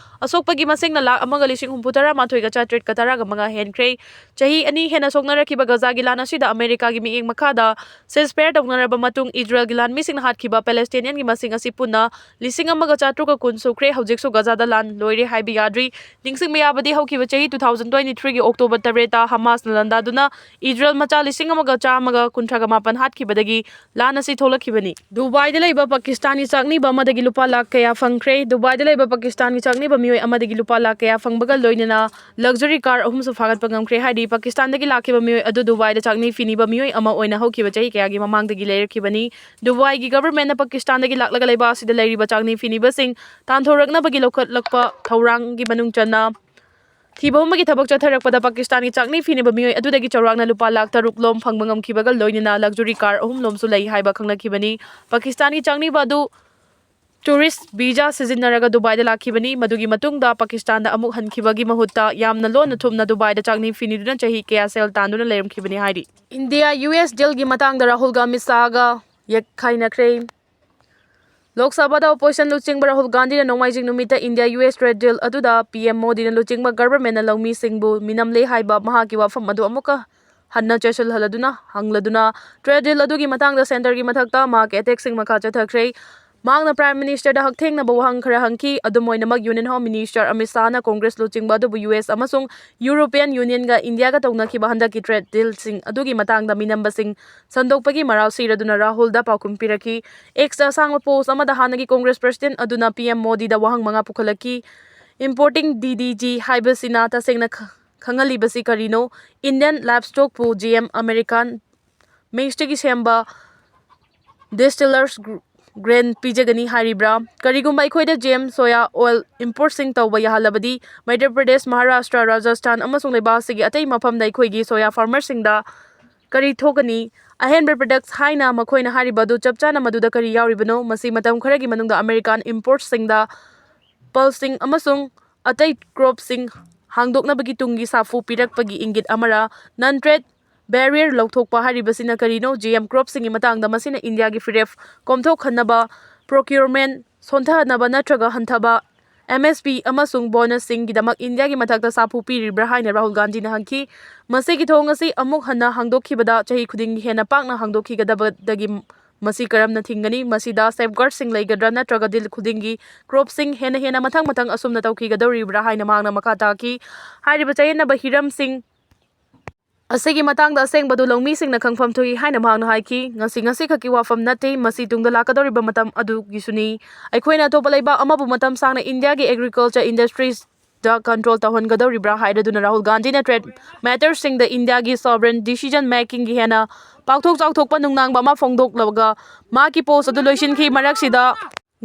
ꯑꯁꯣꯛꯄꯒꯤ ꯃꯁꯤꯡꯅ ꯂꯥꯈ ꯑꯃꯒ ꯂꯤꯁꯤꯡ ꯍꯨꯝꯐꯨ ꯇꯔꯥ ꯃꯥꯊꯣꯏꯒ ꯆꯥꯇ꯭ꯔꯦꯠꯀ ꯇꯔꯥꯒ ꯃꯉꯥ ꯍꯦꯟꯈ꯭ꯔꯦ꯫ ꯆꯍꯤ ꯑꯅꯤ ꯍꯦꯟꯅ ꯁꯣꯛꯅꯔꯛꯈꯤꯕ ꯒꯖꯥꯒꯤ ꯂꯥꯟ ꯑꯁꯤꯗ ꯑꯃꯦꯔꯤꯀꯥꯒꯤ ꯃꯤꯠꯌꯦꯡ ꯃꯈꯥꯗ ceasefire ꯇꯧꯅꯔꯕ ꯃꯇꯨꯡ ꯏꯖꯔꯦꯜꯒꯤ ꯂꯥꯟꯃꯤꯁꯤꯡꯅ ꯍꯥꯠꯈꯤꯕ ꯄꯦꯂꯦꯁꯇꯥꯏꯅꯤꯌꯟꯒꯤ ꯃꯁꯤꯡ ꯑꯁꯤ ꯄꯨꯟꯅ ꯂꯤꯁꯤꯡ ꯑꯃꯒ ꯆꯥꯇ꯭ꯔꯨꯛꯀ ꯀꯨꯟ ꯁꯨꯈ꯭ꯔꯦ꯫ ꯍꯧꯖꯤꯛꯁꯨ ꯒꯖꯥꯗ ꯂꯥꯟ ꯂꯣꯏꯔꯦ ꯍꯥꯏꯕ ꯌꯥꯗ꯭ꯔꯤ꯫ ꯅꯤꯡꯁꯤꯡꯕ ꯌꯥꯕꯗꯤ, ꯍꯧꯈꯤꯕ ꯆꯍꯤ two thousand twenty-threeꯒꯤ October ꯇꯔꯦꯠꯇ ꯍꯃꯥꯁꯅ ꯂꯥꯟꯗꯥꯗꯨꯅ ꯏꯖꯔꯦꯜ ꯃꯆꯥ ꯂꯤꯁꯤꯡ ꯑꯃꯒ ꯆꯥꯝꯃꯒ ꯀꯨꯟꯊ꯭ꯔꯥꯒ ꯃꯥꯄꯟ ꯍꯥꯠꯈꯤꯕꯗꯒꯤ ꯂꯥꯟ ꯑꯁꯤ ꯊꯣꯛꯂꯛꯈꯤꯕꯅꯤ꯫ ꯗꯨꯕꯥꯏꯗ ꯂꯩꯕ ꯄꯥꯀꯤꯁꯇꯥꯟꯒꯤ ꯆꯥꯛꯅꯤꯕ ꯑꯃꯗꯒꯤ ꯂꯨꯄꯥ ꯂꯥꯈ ꯀꯌꯥ ꯐꯪꯈ꯭ꯔꯦ? ꯗꯨꯕꯥꯏꯗ ꯂꯩꯕ ꯄꯥꯀꯤꯁꯇꯥꯟꯒꯤ ꯆꯥꯛꯅꯤꯕ ꯃꯤꯑꯣꯏ ꯑꯃꯗꯒꯤ ꯂꯨꯄꯥ ꯂꯥꯈ ꯀꯌꯥ ꯐꯪꯕꯒ ꯂꯣꯏꯅꯅ luxury car ꯑꯍꯨꯝꯁꯨ ꯐꯥꯒꯠꯄ ꯉꯝꯈ꯭ꯔꯦ ꯍꯥꯏꯔꯤ꯫ ꯄꯥꯀꯤꯁꯇꯥꯟꯗꯒꯤ ꯂꯥꯛꯈꯤꯕ ꯃꯤꯑꯣꯏ ꯑꯗꯨ ꯗꯨꯕꯥꯏꯗ ꯆꯥꯛꯅꯤ ꯐꯤꯅꯤꯕ ꯃꯤꯑꯣꯏ ꯑꯃ ꯑꯣꯏꯅ ꯍꯧꯈꯤꯕ ꯆꯍꯤ ꯀꯌꯥꯒꯤ ꯃꯃꯥꯡꯗꯒꯤ ꯂꯩꯔꯛꯈꯤꯕꯅꯤ꯫ ꯗꯨꯕꯥꯏꯒꯤ governmentꯅ ꯄꯥꯀꯤꯁꯇꯥꯟꯗꯒꯤ ꯂꯥꯛꯂꯒ ꯂꯩꯕꯥꯛ ꯑꯁꯤꯗ ꯂꯩꯔꯤꯕ ꯆꯥꯛꯅꯤ ꯐꯤꯅꯤꯕꯁꯤꯡ ꯇꯥꯟꯊꯣꯔꯛꯅꯕꯒꯤ ꯂꯧꯈꯠꯂꯛꯄ ꯊꯧꯔꯥꯡꯒꯤ ꯃꯅꯨꯡ ꯆꯟꯅ ꯊꯤꯕ ꯍꯨꯝꯕꯒꯤ ꯊꯕꯛ ꯆꯠꯊꯔꯛꯄꯗ ꯄꯥꯀꯤꯁꯇꯥꯟꯒꯤ ꯆꯥꯛꯅꯤ ꯐꯤꯅꯤꯕ ꯃꯤꯑꯣꯏ ꯑꯗꯨꯗꯒꯤ ꯆꯥꯎꯔꯥꯛꯅ ꯂꯨꯄꯥ ꯂꯥꯈ ꯇꯔꯨꯛ ꯂꯣꯝ ꯐꯪꯕ ꯉꯝꯈꯤꯕꯒ ꯂꯣꯏꯅꯅ luxury car ꯑꯍꯨꯝ ꯂꯣꯝꯁꯨ ꯂꯩ ꯍꯥꯏꯕ ꯈꯪꯅꯈꯤꯕꯅꯤ꯫ ꯄꯥꯀꯤꯁꯇꯥꯟꯒꯤ ꯆꯥꯛꯅꯤꯕ ꯑꯗꯨ tourist visa ꯁꯤꯖꯤꯟꯅꯔꯒ ꯗꯨꯕꯥꯏꯗ ꯂꯥꯛꯈꯤꯕꯅꯤ꯫ ꯃꯗꯨꯒꯤ ꯃꯇꯨꯡꯗ ꯄꯥꯀꯤꯁꯇꯥꯟꯗ ꯑꯃꯨꯛ ꯍꯟꯈꯤꯕꯒꯤ ꯃꯍꯨꯠꯇ ꯌꯥꯝꯅ ꯂꯣꯟꯅ ꯊꯨꯞꯅ ꯗꯨꯕꯥꯏꯗ ꯆꯥꯛꯅꯤ ꯐꯤꯅꯤꯗꯨꯅ ꯆꯍꯤ ꯀꯌꯥ ꯁꯦꯜ ꯇꯥꯟꯗꯨꯅ ꯂꯩꯔꯝꯈꯤꯕꯅꯤ ꯍꯥꯏꯔꯤ꯫ ꯏꯟꯗꯤꯌꯥ ꯌꯨ ꯑꯦꯁ dealꯒꯤ ꯃꯇꯥꯡꯗ ꯔꯥꯍꯨꯜꯒ ꯑꯃꯤꯠ ꯁꯥꯍꯒ ꯌꯦꯛꯈꯥꯏꯅꯈ꯭ꯔꯦ꯫ ꯂꯣꯛ ꯁꯚꯥꯗ opposition ꯂꯨꯆꯤꯡꯕ ꯔꯥꯍꯨꯜ ꯒꯥꯟꯙꯤꯅ ꯅꯣꯡꯃꯥꯏꯖꯤꯡ ꯅꯨꯃꯤꯠꯇ India U S trade deal ꯑꯗꯨꯗ ꯄꯤ ꯑꯦꯝ ꯃꯣꯗꯤꯅ ꯂꯨꯆꯤꯡꯕ governmentꯅ ꯂꯧꯃꯤꯁꯤꯡꯕꯨ ꯃꯤꯅꯝꯂꯦ ꯍꯥꯏꯕ ꯃꯍꯥꯛꯀꯤ ꯋꯥꯐꯝ ꯑꯗꯨ ꯑꯃꯨꯛꯀ ꯍꯟꯅ ꯆꯦꯠꯁꯤꯜꯍꯜꯂꯗꯨꯅ ꯍꯪꯂꯗꯨꯅ trade deal ꯑꯗꯨꯒꯤ ꯃꯇꯥꯡꯗ centreꯒꯤ ꯃꯊꯛꯇ ꯃꯍꯥꯛꯀꯤ attackꯁꯤꯡ ꯃꯈꯥ ꯆꯠꯊꯈ꯭ꯔꯦ꯫ ꯃꯍꯥꯛꯅ Prime Ministerꯗ ꯍꯛꯊꯦꯡꯅꯕ ꯋꯥꯍꯪ ꯈꯔ ꯍꯪꯈꯤ꯫ ꯑꯗꯨꯝ ꯑꯣꯏꯅꯃꯛ Union Home Minister Amit ꯁꯥꯍꯅ Congress ꯂꯨꯆꯤꯡꯕ ꯑꯗꯨꯕꯨ ꯌꯨ ꯑꯦꯁ ꯑꯃꯁꯨꯡ European Unionꯒ ꯏꯟꯗꯤꯌꯥꯒ ꯇꯧꯅꯈꯤꯕ ꯍꯟꯗꯛꯀꯤ trade dealꯁꯤꯡ ꯑꯗꯨꯒꯤ ꯃꯇꯥꯡꯗ ꯃꯤꯅꯝꯕꯁꯤꯡ ꯁꯟꯗꯣꯛꯄꯒꯤ ꯃꯔꯥꯜ ꯁꯤꯔꯗꯨꯅ ꯔꯥꯍꯨꯜꯗ ꯄꯥꯎꯈꯨꯝ ꯄꯤꯔꯛꯈꯤ꯫ Xꯇ ꯑꯁꯥꯡꯕ post ꯑꯃꯗ ꯍꯥꯟꯅꯒꯤ Congress President ꯑꯗꯨꯅ ꯄꯤ ꯑꯦꯝ ꯃꯣꯗꯤꯗ ꯋꯥꯍꯪ ꯃꯉꯥ ꯄꯨꯈꯠꯂꯛꯈꯤ꯫ Importing D D G ꯍꯥꯏꯕꯁꯤꯅ ꯇꯁꯦꯡꯅ ꯈ-, ꯈꯪꯍꯜꯂꯤꯕꯁꯤ ꯀꯔꯤꯅꯣ? Indian livestockꯄꯨ G M American maizeꯇꯒꯤ ꯁꯦꯝꯕ distillers gr-, grain ꯄꯤꯖꯒꯅꯤ ꯍꯥꯏꯔꯤꯕ꯭ꯔꯥ? ꯀꯔꯤꯒꯨꯝꯕ ꯑꯩꯈꯣꯏꯗ G M soya oil importꯁꯤꯡ ꯇꯧꯕ ꯌꯥꯍꯜꯂꯕꯗꯤ, ꯃꯙ꯭ꯌ ꯄ꯭ꯔꯗꯦꯁ, ꯃꯍꯥꯔꯥꯁꯇ꯭ꯔ, ꯔꯥꯖꯁꯊꯥꯟ ꯑꯃꯁꯨꯡ ꯂꯩꯕꯥꯛ ꯑꯁꯤꯒꯤ ꯑꯇꯩ ꯃꯐꯝꯗ ꯑꯩꯈꯣꯏꯒꯤ soya farmerꯁꯤꯡꯗ ꯀꯔꯤ ꯊꯣꯛꯀꯅꯤ? ꯑꯍꯦꯟꯕ ꯄ꯭ꯔꯗꯛꯁ ꯍꯥꯏꯅ ꯃꯈꯣꯏꯅ ꯍꯥꯏꯔꯤꯕ ꯑꯗꯨ ꯆꯞ ꯆꯥꯅ ꯃꯗꯨꯗ ꯀꯔꯤ ꯌꯥꯎꯔꯤꯕꯅꯣ? ꯃꯁꯤ ꯃꯇꯝ ꯈꯔꯒꯤ ꯃꯅꯨꯡꯗ ꯑꯃꯦꯔꯤꯀꯥꯟ ꯏꯝꯄꯣꯔꯠꯁꯤꯡꯗ ꯄꯜꯁꯁꯤꯡ ꯑꯃꯁꯨꯡ ꯑꯇꯩ ꯀ꯭ꯔꯣꯞꯁꯤꯡ ꯍꯥꯡꯗꯣꯛꯅꯕꯒꯤ ꯇꯨꯡꯒꯤ ꯁꯥꯐꯨ ꯄꯤꯔꯛꯄꯒꯤ ꯏꯪꯒꯤꯠ ꯑꯃꯔ? ꯅꯟ ꯇ꯭ꯔꯦꯗ ꯕꯦꯔꯤꯌꯔ ꯂꯧꯊꯣꯛꯄ ꯍꯥꯏꯔꯤꯕꯁꯤꯅ ꯀꯔꯤꯅꯣ? ꯖꯤ ꯑꯦꯝ ꯀ꯭ꯔꯣꯞꯁꯤꯡꯒꯤ ꯃꯇꯥꯡꯗ ꯃꯁꯤꯅ ꯏꯟꯗꯤꯌꯥꯒꯤ ꯐꯤꯔꯦꯞ ꯀꯣꯝꯊꯣꯛꯍꯟꯅꯕ, ꯄ꯭ꯔꯣꯀ꯭ꯌꯨꯔꯃꯦꯟ ꯁꯣꯟꯊꯍꯟꯅꯕ ꯅꯠꯇ꯭ꯔꯒ ꯍꯟꯊꯕ, ꯑꯦꯝ ꯑꯦꯁ ꯄꯤ ꯑꯃꯁꯨꯡ ꯕꯣꯅꯁꯁꯤꯡꯒꯤꯗꯃꯛ ꯏꯟꯗꯤꯌꯥꯒꯤ ꯃꯊꯛꯇ ꯁꯥꯐꯨ ꯄꯤꯔꯤꯕ꯭ꯔꯥ ꯍꯥꯏꯅ ꯔꯥꯍꯨꯜ ꯒꯥꯟꯙꯤꯅ ꯍꯪꯈꯤ꯫ ꯃꯁꯤꯒꯤ ꯊꯧꯑꯣꯡ ꯑꯁꯤ ꯑꯃꯨꯛ ꯍꯟꯅ ꯍꯥꯡꯗꯣꯛꯈꯤꯕꯗ ꯆꯍꯤ ꯈꯨꯗꯤꯡꯒꯤ ꯍꯦꯟꯅ ꯄꯥꯛꯅ ꯍꯥꯡꯗꯣꯛꯈꯤꯒꯗꯕꯗꯒꯤ ꯃꯁꯤ ꯀꯔꯝꯅ ꯊꯤꯡꯒꯅꯤ? ꯃꯁꯤꯗ ꯁꯦꯐꯒꯥꯔꯗꯁꯤꯡ ꯂꯩꯒꯗ꯭ꯔꯥ ꯅꯠꯇ꯭ꯔꯒ ꯗꯤꯜ ꯈꯨꯗꯤꯡꯒꯤ ꯀ꯭ꯔꯣꯞꯁꯤꯡ ꯍꯦꯟꯅ ꯍꯦꯟꯅ ꯃꯊꯪ ꯃꯊꯪ ꯑꯁꯨꯝꯅ ꯇꯧꯈꯤꯒꯗꯧꯔꯤꯕ꯭ꯔꯥ ꯍꯥꯏꯅ ꯃꯍꯥꯛꯅ ꯃꯈꯥ ꯇꯥꯈꯤ꯫ ꯍꯥꯏꯔꯤꯕ ꯆꯌꯦꯠꯅꯕ ꯍꯤꯔꯝꯁꯤꯡ ꯑꯁꯤꯒꯤ ꯃꯇꯥꯡꯗ ꯑꯁꯦꯡꯕꯗꯨ ꯂꯧꯃꯤꯁꯤꯡꯅ ꯈꯪꯐꯝ ꯊꯣꯛꯏ ꯍꯥꯏꯅ ꯃꯍꯥꯛꯅ ꯍꯥꯏꯈꯤ꯫ ꯉꯁꯤ ꯉꯁꯤꯈꯛꯀꯤ ꯋꯥꯐꯝ ꯅꯠꯇꯦ, ꯃꯁꯤ ꯇꯨꯡꯗ ꯂꯥꯛꯀꯗꯧꯔꯤꯕ ꯃꯇꯝ ꯑꯗꯨꯒꯤꯁꯨꯅꯤ꯫ ꯑꯩꯈꯣꯏꯅ ꯑꯇꯣꯞꯄ ꯂꯩꯕꯥꯛ ꯑꯃꯕꯨ ꯃꯇꯝ ꯁꯥꯡꯅ ꯏꯟꯗꯤꯌꯥꯒꯤ ꯑꯦꯒ꯭ꯔꯤꯀꯜꯆꯔ ꯏꯟꯗꯁꯇ꯭ꯔꯤꯁꯇ ꯀꯟꯇ꯭ꯔꯣꯜ ꯇꯧꯍꯟꯒꯗꯧꯔꯤꯕ꯭ꯔꯥ ꯍꯥꯏꯔꯗꯨꯅ ꯔꯥꯍꯨꯜ ꯒꯥꯟꯙꯤꯅ ꯇ꯭ꯔꯦꯗ ꯃꯦꯇꯔꯁꯤꯡꯗ ꯏꯟꯗꯤꯌꯥꯒꯤ ꯁꯣꯚꯔꯦꯟ ꯗꯤꯁꯤꯖꯟ ꯃꯦꯀꯤꯡꯒꯤ ꯍꯦꯟꯅ ꯄꯥꯛꯊꯣꯛ ꯆꯥꯎꯊꯣꯛꯄ ꯅꯨꯡꯅꯥꯡꯕ ꯑꯃ ꯐꯣꯡꯗꯣꯛꯂꯒ ꯃꯍꯥꯛꯀꯤ ꯄꯣꯁ ꯑꯗꯨ ꯂꯣꯏꯁꯤꯟꯈꯤ꯫ ꯃꯔꯛꯁꯤꯗ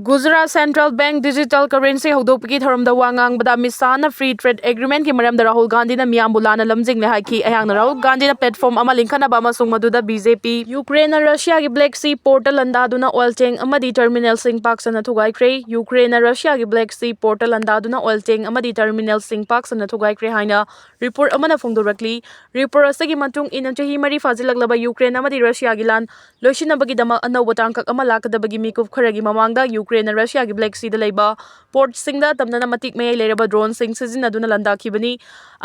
Gujarat central bank digital currency ꯍꯧꯗꯣꯛꯄꯒꯤ ꯊꯧꯔꯝꯗ ꯋꯥ ꯉꯥꯡꯕꯗ ꯑꯃꯤꯠ ꯁꯥꯍꯅ ꯐ꯭ꯔꯤ ꯇ꯭ꯔꯦꯗ ꯑꯦꯒ꯭ꯔꯤꯃꯦꯟꯠꯀꯤ ꯃꯔꯝꯗ ꯔꯥꯍꯨꯜ ꯒꯥꯟꯙꯤꯅ ꯃꯤꯌꯥꯝꯕꯨ ꯂꯥꯟꯅ ꯂꯝꯖꯤꯡꯂꯦ ꯍꯥꯏꯈꯤ꯫ ꯑꯩꯍꯥꯛꯅ ꯔꯥꯍꯨꯜ ꯒꯥꯟꯙꯤꯅ ꯄ꯭ꯂꯦꯠꯐꯣꯔꯝ ꯑꯃ ꯂꯤꯡꯈꯠꯅꯕ ꯑꯃꯁꯨꯡ ꯃꯗꯨꯗ ꯕꯤ ꯖꯦ ꯄꯤ ꯌꯨꯀ꯭ꯔꯦꯟꯅ ꯔꯁꯤꯌꯥꯒꯤ ꯕ꯭ꯂꯦꯛ ꯁꯤ ꯄꯣꯔꯠꯇ ꯂꯥꯟꯗꯥꯗꯨꯅ ꯑꯣꯏꯜ ꯇꯦꯡꯛ ꯑꯃꯗꯤ ꯇꯔꯃꯤꯅꯦꯜꯁꯤꯡ ꯄꯥꯛ ꯁꯟꯅ ꯊꯨꯒꯥꯏꯈ꯭ꯔꯦ꯫ ꯌꯨꯀ꯭ꯔꯦꯟꯅ ꯔꯁꯤꯌꯥꯒꯤ ꯕ꯭ꯂꯦꯛ ꯁꯤ ꯄꯣꯔꯠꯇ ꯂꯥꯟꯗꯥꯗꯨꯅ ꯑꯣꯏꯜ ꯇꯦꯡꯛ ꯑꯃꯗꯤ ꯇꯔꯃꯤꯅꯦꯜꯁꯤꯡ ꯄꯥꯛ ꯁꯟꯅ ꯊꯨꯒꯥꯏꯈ꯭ꯔꯦ ꯍꯥꯏꯅ ꯔꯤꯄꯣꯔꯠ ꯑꯃꯅ ꯐꯣꯡꯗꯣꯔꯛꯂꯤ꯫ ꯔꯤꯄꯣꯔꯠ ꯑꯁꯤꯒꯤ ꯃꯇꯨꯡ ꯏꯟꯅ ꯆꯍꯤ ꯃꯔꯤ ꯐꯥꯖꯤꯜꯂꯛꯂꯕ ꯌꯨꯀ꯭ꯔꯦꯟ ꯑꯃꯗꯤ ꯔꯁꯤꯌꯥꯒꯤ ꯂꯥꯟ ꯂꯣꯏꯁꯤꯟꯅꯕꯒꯤꯗꯃꯛ ꯑꯅꯧꯕ ꯇꯥꯡꯀꯛ ꯑꯃ ꯂꯥꯛꯀꯗꯕꯒꯤ ꯃꯤꯀꯨꯞ ꯈꯔꯒꯤ ꯃꯃꯥꯡꯗ ꯌꯨꯀ꯭ꯔꯦꯟꯅ ꯔꯁꯤꯌꯥꯒꯤ ꯕ꯭ꯂꯦꯛ ꯁꯤꯗ ꯂꯩꯕ ꯄꯣꯔꯠꯁꯤꯡꯗ ꯇꯝꯅꯅ ꯃꯇꯤꯛ ꯃꯌꯥꯏ ꯂꯩꯔꯕ ꯗ꯭ꯔꯣꯟꯁꯤꯡ ꯁꯤꯖꯤꯟꯅꯗꯨꯅ ꯂꯥꯟꯗꯥꯈꯤꯕꯅꯤ꯫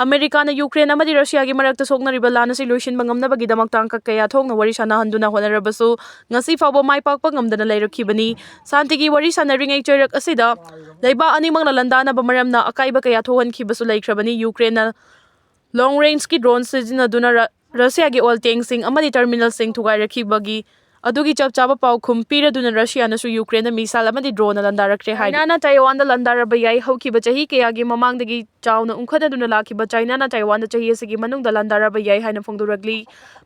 ꯑꯃꯦꯔꯤꯀꯥꯅ ꯌꯨꯀ꯭ꯔꯦꯟ ꯑꯃꯗꯤ ꯔꯁꯤꯌꯥꯒꯤ ꯃꯔꯛꯇ ꯁꯣꯛꯅꯔꯤꯕ ꯂꯥꯟ ꯑꯁꯤ ꯂꯣꯏꯁꯤꯟꯕ ꯉꯝꯅꯕꯒꯤꯗꯃꯛ ꯇꯥꯡꯀꯛ ꯀꯌꯥ ꯊꯣꯛꯅ ꯋꯥꯔꯤ ꯁꯥꯟꯅꯍꯟꯗꯨꯅ ꯍꯣꯠꯅꯔꯕꯁꯨ ꯉꯁꯤ ꯐꯥꯎꯕ ꯃꯥꯏ ꯄꯥꯛꯄ ꯉꯝꯗꯅ ꯂꯩꯔꯛꯈꯤꯕꯅꯤ꯫ ꯁꯥꯟꯇꯤꯒꯤ ꯋꯥꯔꯤ ꯁꯥꯟꯅꯔꯤꯉꯩ ꯆꯩꯔꯛ ꯑꯁꯤꯗ ꯂꯩꯕꯥꯛ ꯑꯅꯤꯃꯛꯅ ꯂꯥꯟꯗꯥꯅꯕ ꯃꯔꯝꯅ ꯑꯀꯥꯏꯕ ꯀꯌꯥ ꯊꯣꯛꯍꯟꯈꯤꯕꯁꯨ ꯂꯩꯈ꯭ꯔꯕꯅꯤ꯫ ꯌꯨꯀ꯭ꯔꯦꯟꯅ ꯂꯣꯡ ꯔꯦꯟꯖꯀꯤ ꯗ꯭ꯔꯣꯟ ꯁꯤꯖꯤꯟꯅꯗꯨꯅ ꯔ-, ꯔꯁꯤꯌꯥꯒꯤ ꯑꯣꯏꯜ ꯇꯦꯡꯛꯁꯤꯡ ꯑꯃꯗꯤ ꯇꯔꯃꯤꯅꯦꯜꯁꯤꯡ ꯊꯨꯒꯥꯏꯔꯛꯈꯤꯕꯒꯤ ꯑꯗꯨꯒꯤ ꯆꯞ ꯆꯥꯕ ꯄꯥꯎꯈꯨꯝ ꯄꯤꯔꯗꯨꯅ ꯔꯁꯤꯌꯥꯅꯁꯨ ꯌꯨꯀ꯭ꯔꯦꯟꯗ ꯃꯤꯁꯥꯏꯜ ꯑꯃꯗꯤ ꯗ꯭ꯔꯣꯟꯅ ꯂꯥꯟꯗꯥꯔꯛꯈ꯭ꯔꯦ ꯍꯥꯏꯔꯤ꯫ ꯆꯥꯏꯅꯥꯅ ꯇꯥꯏꯋꯥꯟꯗ ꯂꯥꯟꯗꯥꯔꯕ ꯌꯥꯏ꯫ ꯍꯧꯈꯤꯕ ꯆꯍꯤ ꯀꯌꯥꯒꯤ ꯃꯃꯥꯡꯗꯒꯤ ꯆꯥꯎꯅ ꯎꯪꯈꯠꯅꯗꯨꯅ ꯂꯥꯛꯈꯤꯕ ꯆꯥꯏꯅꯥꯅ ꯇꯥꯏꯋꯥꯟꯗ ꯆꯍꯤ ꯑꯁꯤꯒꯤ ꯃꯅꯨꯡꯗ ꯂꯥꯟꯗꯥꯔꯕ ꯌꯥꯏ ꯍꯥꯏꯅ ꯐꯣꯡꯗꯣꯔꯛꯂꯤ꯫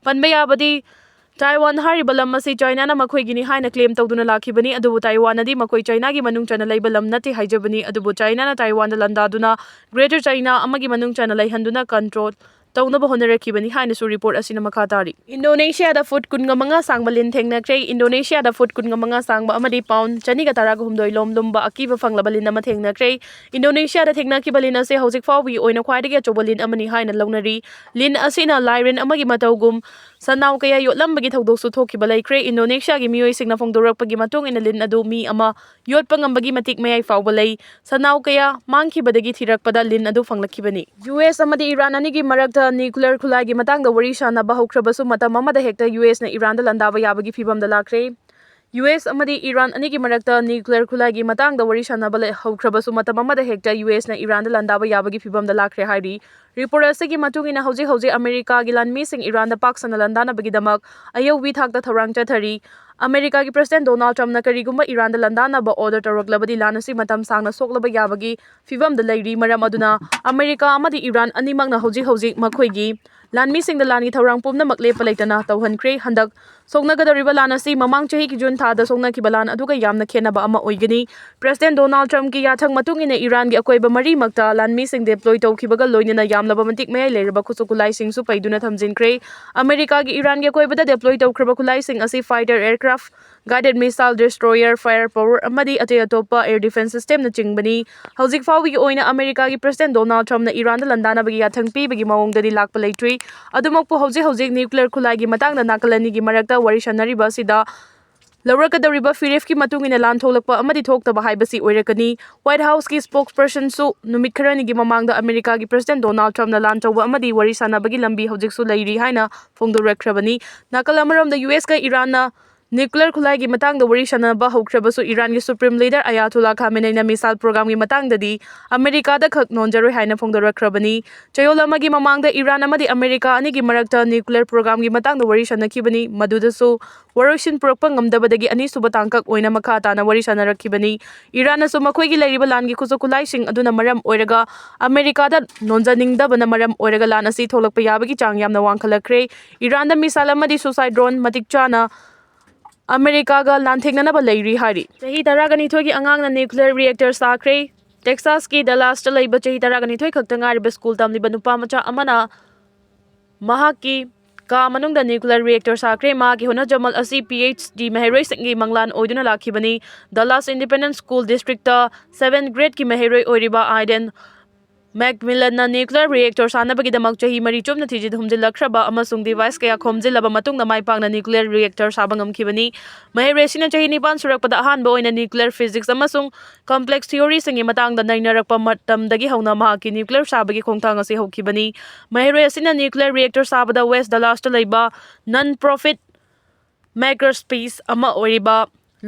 ꯄꯟꯕ ꯌꯥꯕꯗꯤ, ꯇꯥꯏꯋꯥꯟ ꯍꯥꯏꯔꯤꯕ ꯂꯝ ꯑꯁꯤ ꯆꯥꯏꯅꯥꯅ ꯃꯈꯣꯏꯒꯤꯅꯤ ꯍꯥꯏꯅ ꯀ꯭ꯂꯦꯝ ꯇꯧꯗꯨꯅ ꯂꯥꯛꯈꯤꯕꯅꯤ, ꯑꯗꯨꯕꯨ ꯇꯥꯏꯋꯥꯟꯅꯗꯤ ꯃꯈꯣꯏ ꯆꯥꯏꯅꯥꯒꯤ ꯃꯅꯨꯡ ꯆꯟꯅ ꯂꯩꯕ ꯂꯝ ꯅꯠꯇꯦ ꯍꯥꯏꯖꯕꯅꯤ꯫ ꯑꯗꯨꯕꯨ ꯆꯥꯏꯅꯥꯅ ꯇꯥꯏꯋꯥꯟꯗ ꯂꯥꯟꯗꯥꯗꯨꯅ ꯒ꯭ꯔꯦꯇꯔ ꯆꯥꯏꯅꯥ ꯑꯃꯒꯤ ꯃꯅꯨꯡ ꯆꯟꯅ ꯂꯩꯍꯟꯗꯨꯅ ꯀꯟꯇ꯭ꯔꯣꯜ ꯇꯧꯅꯕ ꯍꯣꯠꯅꯔꯛꯈꯤꯕꯅꯤ ꯍꯥꯏꯅꯁꯨ ꯔꯤꯄꯣꯔꯠ ꯑꯁꯤꯅ ꯃꯈꯥ ꯇꯥꯔꯤ꯫ ꯏꯟꯗꯣꯅꯦꯁꯤꯌꯥꯗ ꯐꯨꯠ ꯀꯨꯟꯒ ꯃꯉꯥ ꯁꯥꯡꯕ ꯂꯤꯟ ꯊꯦꯡꯅꯈ꯭ꯔꯦ꯫ ꯏꯟꯗꯣꯅꯦꯁꯤꯌꯥꯗ ꯐꯨꯠ ꯀꯨꯟꯒ ꯃꯉꯥ ꯁꯥꯡꯕ ꯑꯃꯗꯤ ꯄꯥꯎꯟ ꯆꯅꯤꯒ ꯇꯔꯥꯒ ꯍꯨꯝꯗꯣꯏ ꯂꯣꯝ ꯂꯨꯝꯕ ꯑꯀꯤꯕ ꯐꯪꯂꯕ ꯂꯤꯟ ꯑꯃ ꯊꯦꯡꯅꯈ꯭ꯔꯦ꯫ ꯏꯟꯗꯣꯅꯦꯁꯤꯌꯥꯗ ꯊꯦꯡꯅꯈꯤꯕ ꯂꯤꯟ ꯑꯁꯤ ꯍꯧꯖꯤꯛ ꯐꯥꯎꯕꯒꯤ ꯑꯣꯏꯅ ꯈ꯭ꯋꯥꯏꯗꯒꯤ ꯑꯆꯧꯕ ꯂꯤꯟ ꯑꯃꯅꯤ ꯍꯥꯏꯅ ꯂꯧꯅꯔꯤ꯫ ꯂꯤꯟ ꯑꯁꯤꯅ ꯂꯥꯏꯔꯦꯟ ꯑꯃꯒꯤ ꯃꯇꯧꯒꯨꯝ ꯁꯟꯅꯥꯎ ꯀꯌꯥ ꯌꯣꯠꯂꯝꯕꯒꯤ ꯊꯧꯗꯣꯛꯁꯨ ꯊꯣꯛꯈꯤꯕ ꯂꯩꯈ꯭ꯔꯦ꯫ ꯏꯟꯗꯣꯅꯦꯁꯤꯌꯥꯒꯤ ꯃꯤꯑꯣꯏꯁꯤꯡꯅ ꯐꯣꯡꯗꯣꯔꯛꯄꯒꯤ ꯃꯇꯨꯡ ꯏꯟꯅ ꯂꯤꯟ ꯑꯗꯨ ꯃꯤ ꯑꯃ ꯌꯣꯠꯄ ꯉꯝꯕꯒꯤ ꯃꯇꯤꯛ ꯃꯌꯥꯏ ꯐꯥꯎꯕ ꯂꯩ꯫ ꯁꯟꯅꯥꯎ ꯀꯌꯥ ꯃꯥꯡꯈꯤꯕꯗꯒꯤ ꯊꯤꯔꯛꯄꯗ ꯂꯤꯟ ꯑꯗꯨ ꯐꯪꯂꯛꯈꯤꯕꯅꯤ꯫ ꯌꯨ ꯑꯦꯁ ꯑꯃꯗꯤ ꯏꯔꯥꯟ ꯑꯅꯤꯒꯤ ꯃꯔꯛꯇ ꯅ꯭ꯌꯨꯀ꯭ꯂꯤꯌꯔ ꯈꯨꯠꯂꯥꯏꯒꯤ ꯃꯇꯥꯡꯗ ꯋꯥꯔꯤ ꯁꯥꯅꯕ ꯍꯧꯈ꯭ꯔꯕꯁꯨ ꯃꯇꯝ ꯑꯃꯗ ꯍꯦꯛꯇ ꯌꯨ ꯑꯦꯁꯅ ꯏꯔꯥꯟꯗ ꯂꯥꯟꯗꯥꯕ ꯌꯥꯕꯒꯤ ꯐꯤꯕꯝꯗ ꯂꯥꯛꯈ꯭ꯔꯦ꯫ ꯌꯨ ꯑꯦꯁ ꯑꯃꯗꯤ ꯏꯔꯥꯟ ꯑꯅꯤꯒꯤ ꯃꯔꯛꯇ ꯅ꯭ꯌꯨꯀ꯭ꯂꯤꯌꯔ ꯈꯨꯠꯂꯥꯏꯒꯤ ꯃꯇꯥꯡꯗ ꯋꯥꯔꯤ ꯁꯥꯅꯕ ꯂꯩ-, ꯍꯧꯈ꯭ꯔꯕꯁꯨ ꯃꯇꯝ ꯑꯃꯗ ꯍꯦꯛꯇ ꯌꯨ ꯑꯦꯁꯅ ꯏꯔꯥꯟꯗ ꯂꯥꯟꯗꯥꯕ ꯌꯥꯕꯒꯤ ꯐꯤꯕꯝꯗ ꯂꯥꯛꯈ꯭ꯔꯦ ꯍꯥꯏꯔꯤ꯫ ꯔꯤꯄꯣꯔꯠ ꯑꯁꯤꯒꯤ ꯃꯇꯨꯡ ꯏꯟꯅ ꯍꯧꯖꯤꯛ ꯍꯧꯖꯤꯛ ꯑꯃꯦꯔꯤꯀꯥꯒꯤ ꯂꯥꯟꯃꯤꯁꯤꯡ ꯏꯔꯥꯟꯗ ꯄꯥꯛ ꯁꯟꯅ ꯂꯥꯟꯗꯥꯅꯕꯒꯤꯗꯃꯛ ꯑꯌꯧꯕꯤ ꯊꯥꯛꯇ ꯊꯧꯔꯥꯡ ꯆꯠꯊꯔꯤ꯫ ꯑꯃꯦꯔꯤꯀꯥꯒꯤ ꯄ꯭ꯔꯦꯁꯤꯗꯦꯟ ꯗꯣꯅꯥꯜꯗ ꯇ꯭ꯔꯝꯞꯅ ꯀꯔꯤꯒꯨꯝꯕ ꯏꯔꯥꯟꯗ ꯂꯥꯟꯗꯥꯅꯕ ꯑꯣꯔꯗꯔ ꯇꯧꯔꯛꯂꯕꯗꯤ ꯂꯥꯟ ꯑꯁꯤ ꯃꯇꯝ ꯁꯥꯡꯅ ꯁꯣꯛꯂꯕ ꯌꯥꯕꯒꯤ ꯐꯤꯕꯝꯗ ꯂꯩꯔꯤ꯫ ꯃꯔꯝ ꯑꯗꯨꯅ ꯑꯃꯦꯔꯤꯀꯥ ꯑꯃꯗꯤ ꯏꯔꯥꯟ ꯑꯅꯤꯃꯛꯅ ꯍꯧꯖꯤꯛ ꯍꯧꯖꯤꯛ ꯃꯈꯣꯏꯒꯤ ꯂꯥꯟꯃꯤꯁꯤꯡꯗ ꯂꯥꯟꯒꯤ ꯊꯧꯔꯥꯡ ꯄꯨꯝꯅꯃꯛ ꯂꯦꯞꯄ ꯂꯩꯇꯅ ꯇꯧꯍꯟꯈ꯭ꯔꯦ꯫ ꯍꯟꯗꯛ ꯁꯣꯛꯅꯒꯗꯧꯔꯤꯕ ꯂꯥꯟ ꯑꯁꯤ ꯃꯃꯥꯡ ꯆꯍꯤꯒꯤ ꯖꯨꯟ ꯊꯥꯗ ꯁꯣꯛꯅꯈꯤꯕ ꯂꯥꯟ ꯑꯗꯨꯒ ꯌꯥꯝꯅ ꯈꯦꯠꯅꯕ ꯑꯃ ꯑꯣꯏꯒꯅꯤ꯫ ꯄ꯭ꯔꯦꯁꯤꯗꯦꯟ ꯗꯣꯅꯥꯜꯗ ꯇ꯭ꯔꯝꯞꯀꯤ ꯌꯥꯊꯪ ꯃꯇꯨꯡ ꯏꯟꯅ ꯏꯔꯥꯟꯒꯤ ꯑꯀꯣꯏꯕ ꯃꯔꯤꯃꯛꯇ ꯂꯥꯟꯃꯤꯁꯤꯡ ꯗꯦꯄ꯭ꯂꯣꯏ ꯇꯧꯈꯤꯕꯒ ꯂꯣꯏꯅꯅ ꯌꯥꯝꯂꯕ ꯃꯇꯤꯛ ꯃꯌꯥꯏ ꯂꯩꯔꯕ ꯈꯨꯠꯁꯨ ꯈꯨꯠꯂꯥꯏꯁꯤꯡꯁꯨ ꯄꯩꯗꯨꯅ ꯊꯝꯖꯤꯟꯈ꯭ꯔꯦ꯫ ꯑꯃꯦꯔꯤꯀꯥꯒꯤ ꯏꯔꯥꯟꯒꯤ ꯑꯀꯣꯏꯕꯗ ꯗꯦꯄ꯭ꯂꯣꯏ ꯇꯧꯈ꯭ꯔꯕ ꯈꯨꯠꯂꯥꯏꯁꯤꯡ ꯑꯁꯤ fighter aircraft, guided missile destroyer, fire power ꯑꯃꯗꯤ ꯑꯇꯩ ꯑꯇꯣꯞꯄ ꯑꯦꯌꯔ ꯗꯤꯐꯦꯟꯁ ꯁꯤꯁꯇꯦꯝꯅꯆꯤꯡꯕꯅꯤ꯫ ꯍꯧꯖꯤꯛ ꯐꯥꯎꯕꯒꯤ ꯑꯣꯏꯅ ꯑꯃꯦꯔꯤꯀꯥꯒꯤ ꯄ꯭ꯔꯦꯁꯤꯗꯦꯟ ꯗꯣꯅꯥꯜꯗ ꯇ꯭ꯔꯝꯞꯅ ꯏꯔꯥꯟꯗ ꯂꯥꯟꯗꯥꯅꯕꯒꯤ ꯌꯥꯊꯪ ꯄꯤꯕꯒꯤ ꯃꯑꯣꯡꯗꯗꯤ ꯂꯥꯛꯄ ꯂꯩꯇ꯭ꯔꯤ꯫ ꯑꯗꯨꯃꯛꯄꯨ ꯍꯧꯖꯤꯛ ꯍꯧꯖꯤꯛ ꯅ꯭ꯌꯨꯀ꯭ꯂꯤꯌꯔ ꯈꯨꯠꯂꯥꯏꯒꯤ ꯃꯇꯥꯡꯗ ꯅꯥꯀꯜ ꯑꯅꯤꯒꯤ ꯃꯔꯛꯇ ꯋꯥꯔꯤ ꯁꯥꯟꯅꯔꯤꯕ ꯑꯁꯤꯗ ꯂꯧꯔꯛꯀꯗꯧꯔꯤꯕ ꯐꯤꯔꯦꯞꯀꯤ ꯃꯇꯨꯡ ꯏꯟꯅ ꯂꯥꯟ ꯊꯣꯛꯂꯛꯄ ꯑꯃꯗꯤ ꯊꯣꯛꯇꯕ ꯍꯥꯏꯕꯁꯤ ꯑꯣꯏꯔꯛꯀꯅꯤ꯫ ꯋꯥꯏꯠ ꯍꯥꯎꯁꯀꯤ ꯁ꯭ꯄꯣꯛꯁ ꯄꯔꯁꯟꯁꯨ ꯅꯨꯃꯤꯠ ꯈꯔꯅꯤꯒꯤ ꯃꯃꯥꯡꯗ ꯑꯃꯦꯔꯤꯀꯥꯒꯤ ꯄ꯭ꯔꯦꯁꯤꯗꯦꯟ ꯗꯣꯅꯥꯜꯗ ꯇ꯭ꯔꯝꯞꯅ ꯂꯥꯟ ꯇꯧꯕ ꯑꯃꯗꯤ ꯋꯥꯔꯤ ꯁꯥꯟꯅꯕꯒꯤ ꯂꯝꯕꯤ ꯍꯧꯖꯤꯛꯁꯨ ꯂꯩꯔꯤ ꯍꯥꯏꯅ ꯐꯣꯡꯗꯣꯔꯛꯈ꯭ꯔꯕꯅꯤ꯫ ꯅꯥꯀꯜ ꯑꯃꯔꯣꯝꯗ ꯌꯨ ꯑꯦꯁꯀ ꯏꯔꯥꯟꯅ ꯅ꯭ꯌꯨꯀ꯭ꯂꯤꯌꯔ ꯈꯨꯠꯂꯥꯏꯒꯤ ꯃꯇꯥꯡꯗ ꯋꯥꯔꯤ ꯁꯥꯟꯅꯕ ꯍꯧꯈ꯭ꯔꯕꯁꯨ ꯏꯔꯥꯟꯒꯤ ꯁꯨꯄ꯭ꯔꯤꯝ ꯂꯤꯗꯔ ꯑꯌꯥꯇꯣꯂꯥ ꯈꯥꯃꯦꯅꯩꯅ ꯃꯤꯁꯥꯏꯜ ꯄ꯭ꯔꯣꯒ꯭ꯔꯥꯝꯒꯤ ꯃꯇꯥꯡꯗꯗꯤ ꯑꯃꯦꯔꯤꯀꯥꯗ ꯈꯛ ꯅꯣꯟꯖꯔꯣꯏ ꯍꯥꯏꯅ ꯐꯣꯡꯗꯣꯔꯛꯈ꯭ꯔꯕꯅꯤ꯫ ꯆꯌꯣꯜ ꯑꯃꯒꯤ ꯃꯃꯥꯡꯗ ꯏꯔꯥꯟ ꯑꯃꯗꯤ ꯑꯃꯦꯔꯤꯀꯥ ꯑꯅꯤꯒꯤ ꯃꯔꯛꯇ ꯅ꯭ꯌꯨꯀ꯭ꯂꯤꯌꯔ ꯄ꯭ꯔꯣꯒ꯭ꯔꯥꯝꯒꯤ ꯃꯇꯥꯡꯗ ꯋꯥꯔꯤ ꯁꯥꯟꯅꯈꯤꯕꯅꯤ꯫ ꯃꯗꯨꯗꯁꯨ ꯋꯥꯔꯣꯏꯁꯤꯟ ꯄꯨꯔꯛꯄ ꯉꯝꯗꯕꯗꯒꯤ ꯑꯅꯤꯁꯨꯕ ꯇꯥꯡꯀꯛ ꯑꯣꯏꯅ ꯃꯈꯥ ꯇꯥꯅ ꯋꯥꯔꯤ ꯁꯥꯟꯅꯔꯛꯈꯤꯕꯅꯤ꯫ ꯏꯔꯥꯟꯅꯁꯨ ꯃꯈꯣꯏꯒꯤ ꯂꯩꯔꯤꯕ ꯂꯥꯟꯒꯤ ꯈꯨꯠꯁꯨ ꯈꯨꯠꯂꯥꯏꯁꯤꯡ ꯑꯗꯨꯅ ꯃꯔꯝ ꯑꯣꯏꯔꯒ ꯑꯃꯦꯔꯤꯀꯥꯗ ꯅꯣꯟꯖꯅꯤꯡꯗꯕꯅ ꯃꯔꯝ ꯑꯣꯏꯔꯒ ꯂꯥꯟ ꯑꯁꯤ ꯊꯣꯛꯂꯛꯄ ꯌꯥꯕꯒꯤ ꯆꯥꯡ ꯌꯥꯝꯅ ꯋꯥꯡꯈꯠꯂꯛꯈ꯭ꯔꯦ꯫ ꯏꯔꯥꯟꯗ ꯃꯤꯁꯥꯏꯜ ꯑꯃꯗꯤ ꯁꯨꯁꯥꯏ ꯗ꯭ꯔꯣꯟ ꯃꯇꯤꯛ ꯆꯥꯅ ꯑꯃꯦꯔꯤꯀꯥꯒ ꯂꯥꯟꯊꯦꯡꯅꯅꯕ ꯂꯩꯔꯤ ꯍꯥꯏꯔꯤ꯫ ꯆꯍꯤ ꯇꯔꯥꯒ ꯅꯤꯊꯣꯏꯒꯤ ꯑꯉꯥꯡꯅ ꯅ꯭ꯌꯨꯀ꯭ꯂꯤꯌꯔ ꯔꯤꯑꯦꯛꯇꯔ ꯁꯥꯈ꯭ꯔꯦ꯫ ꯇꯦꯛꯁꯥꯁꯀꯤ ꯗꯂꯥꯁꯇ ꯂꯩꯕ ꯆꯍꯤ ꯇꯔꯥꯒ ꯅꯤꯊꯣꯏ ꯈꯛꯇ ꯉꯥꯏꯔꯤꯕ ꯁ꯭ꯀꯨꯜ ꯇꯝꯂꯤꯕ ꯅꯨꯄꯥ ꯃꯆꯥ ꯑꯃꯅ ꯃꯍꯥꯛꯀꯤ ꯀꯥ ꯃꯅꯨꯡꯗ ꯅ꯭ꯌꯨꯀ꯭ꯂꯤꯌꯔ ꯔꯤꯑꯦꯛꯇꯔ ꯁꯥꯈ꯭ꯔꯦ꯫ ꯃꯍꯥꯛꯀꯤ ꯍꯣꯠꯅꯖꯃꯜ ꯑꯁꯤ ꯄꯤ ꯑꯩꯆ ꯗꯤ ꯃꯍꯩꯔꯣꯏꯁꯤꯡꯒꯤ ꯃꯪꯂꯥꯟ ꯑꯣꯏꯗꯨꯅ ꯂꯥꯛꯈꯤꯕꯅꯤ꯫ Dallas independent school district seven ꯒ꯭ꯔꯦꯗꯀꯤ ꯃꯍꯩꯔꯣꯏ ꯑꯣꯏꯔꯤꯕ ꯑꯥꯏꯗꯦꯟ ꯃꯦꯛꯃꯤꯂꯟꯅ ꯅ꯭ꯌꯨꯀ꯭ꯂꯤꯌꯔ ꯔꯤꯑꯦꯛꯇꯔ ꯁꯥꯅꯕꯒꯤꯗꯃꯛ ꯆꯍꯤ ꯃꯔꯤ ꯆꯨꯞꯅ ꯊꯤꯖꯤꯟ ꯍꯨꯝꯖꯤꯜꯂꯛꯈ꯭ꯔꯕ ꯑꯃꯁꯨꯡ ꯗꯤꯚꯥꯏꯁ ꯀꯌꯥ ꯈꯣꯝꯖꯤꯜꯂꯕ ꯃꯇꯨꯡꯗ ꯃꯥꯏ ꯄꯥꯛꯅ ꯅ꯭ꯌꯨꯀ꯭ꯂꯤꯌꯔ ꯔꯤꯑꯦꯛꯇꯔ ꯁꯥꯕ ꯉꯝꯈꯤꯕꯅꯤ꯫ ꯃꯍꯩꯔꯣꯏ ꯑꯁꯤꯅ ꯆꯍꯤ ꯅꯤꯄꯥꯟ ꯁꯨꯔꯛꯄꯗ ꯑꯍꯥꯟꯕ ꯑꯣꯏꯅ ꯅ꯭ꯌꯨꯀ꯭ꯂꯤꯌꯔ ꯐꯤꯖꯤꯛꯁ ꯑꯃꯁꯨꯡ ꯀꯝꯄ꯭ꯂꯦꯛꯁ ꯊꯤꯑꯣꯔꯤꯁꯤꯡꯒꯤ ꯃꯇꯥꯡꯗ ꯅꯩꯅꯔꯛꯄ ꯃꯇꯝꯗꯒꯤ ꯍꯧꯅ ꯃꯍꯥꯛꯀꯤ ꯅ꯭ꯌꯨꯀ꯭ꯂꯤꯌꯔ ꯁꯥꯕꯒꯤ ꯈꯣꯡꯊꯥꯡ ꯑꯁꯤ ꯍꯧꯈꯤꯕꯅꯤ꯫ ꯃꯍꯩꯔꯣꯏ ꯑꯁꯤꯅ ꯅ꯭ꯌꯨꯀ꯭ꯂꯤꯌꯔ ꯔꯤꯑꯦꯛꯇꯔ ꯁꯥꯕꯗ ꯋꯦꯁ ꯗꯂꯥꯁꯇ ꯂꯩꯕ ꯅꯟ ꯄ꯭ꯔꯣꯐꯤꯠ ꯃꯦꯀꯔꯁ꯭ꯄꯦꯁ ꯑꯃ ꯑꯣꯏꯔꯤꯕ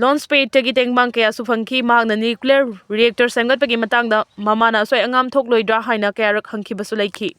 ꯂꯣꯟꯆꯄꯦꯗꯇꯒꯤ ꯇꯦꯡꯕꯥꯡ ꯀꯌꯥꯁꯨ ꯐꯪꯈꯤ꯫ ꯃꯍꯥꯛꯅ ꯅ꯭ꯌꯨꯀ꯭ꯂꯤꯌꯔ ꯔꯤꯑꯦꯛꯇꯔ ꯁꯦꯝꯒꯠꯄꯒꯤ ꯃꯇꯥꯡꯗ ꯃꯃꯥꯅ ꯑꯁꯣꯏ ꯑꯉꯥꯝ ꯊꯣꯛꯂꯣꯏꯗ꯭ꯔꯥ ꯍꯥꯏꯅ ꯀꯌꯥꯔꯛ ꯍꯪꯈꯤꯕꯁꯨ ꯂꯩꯈꯤ꯫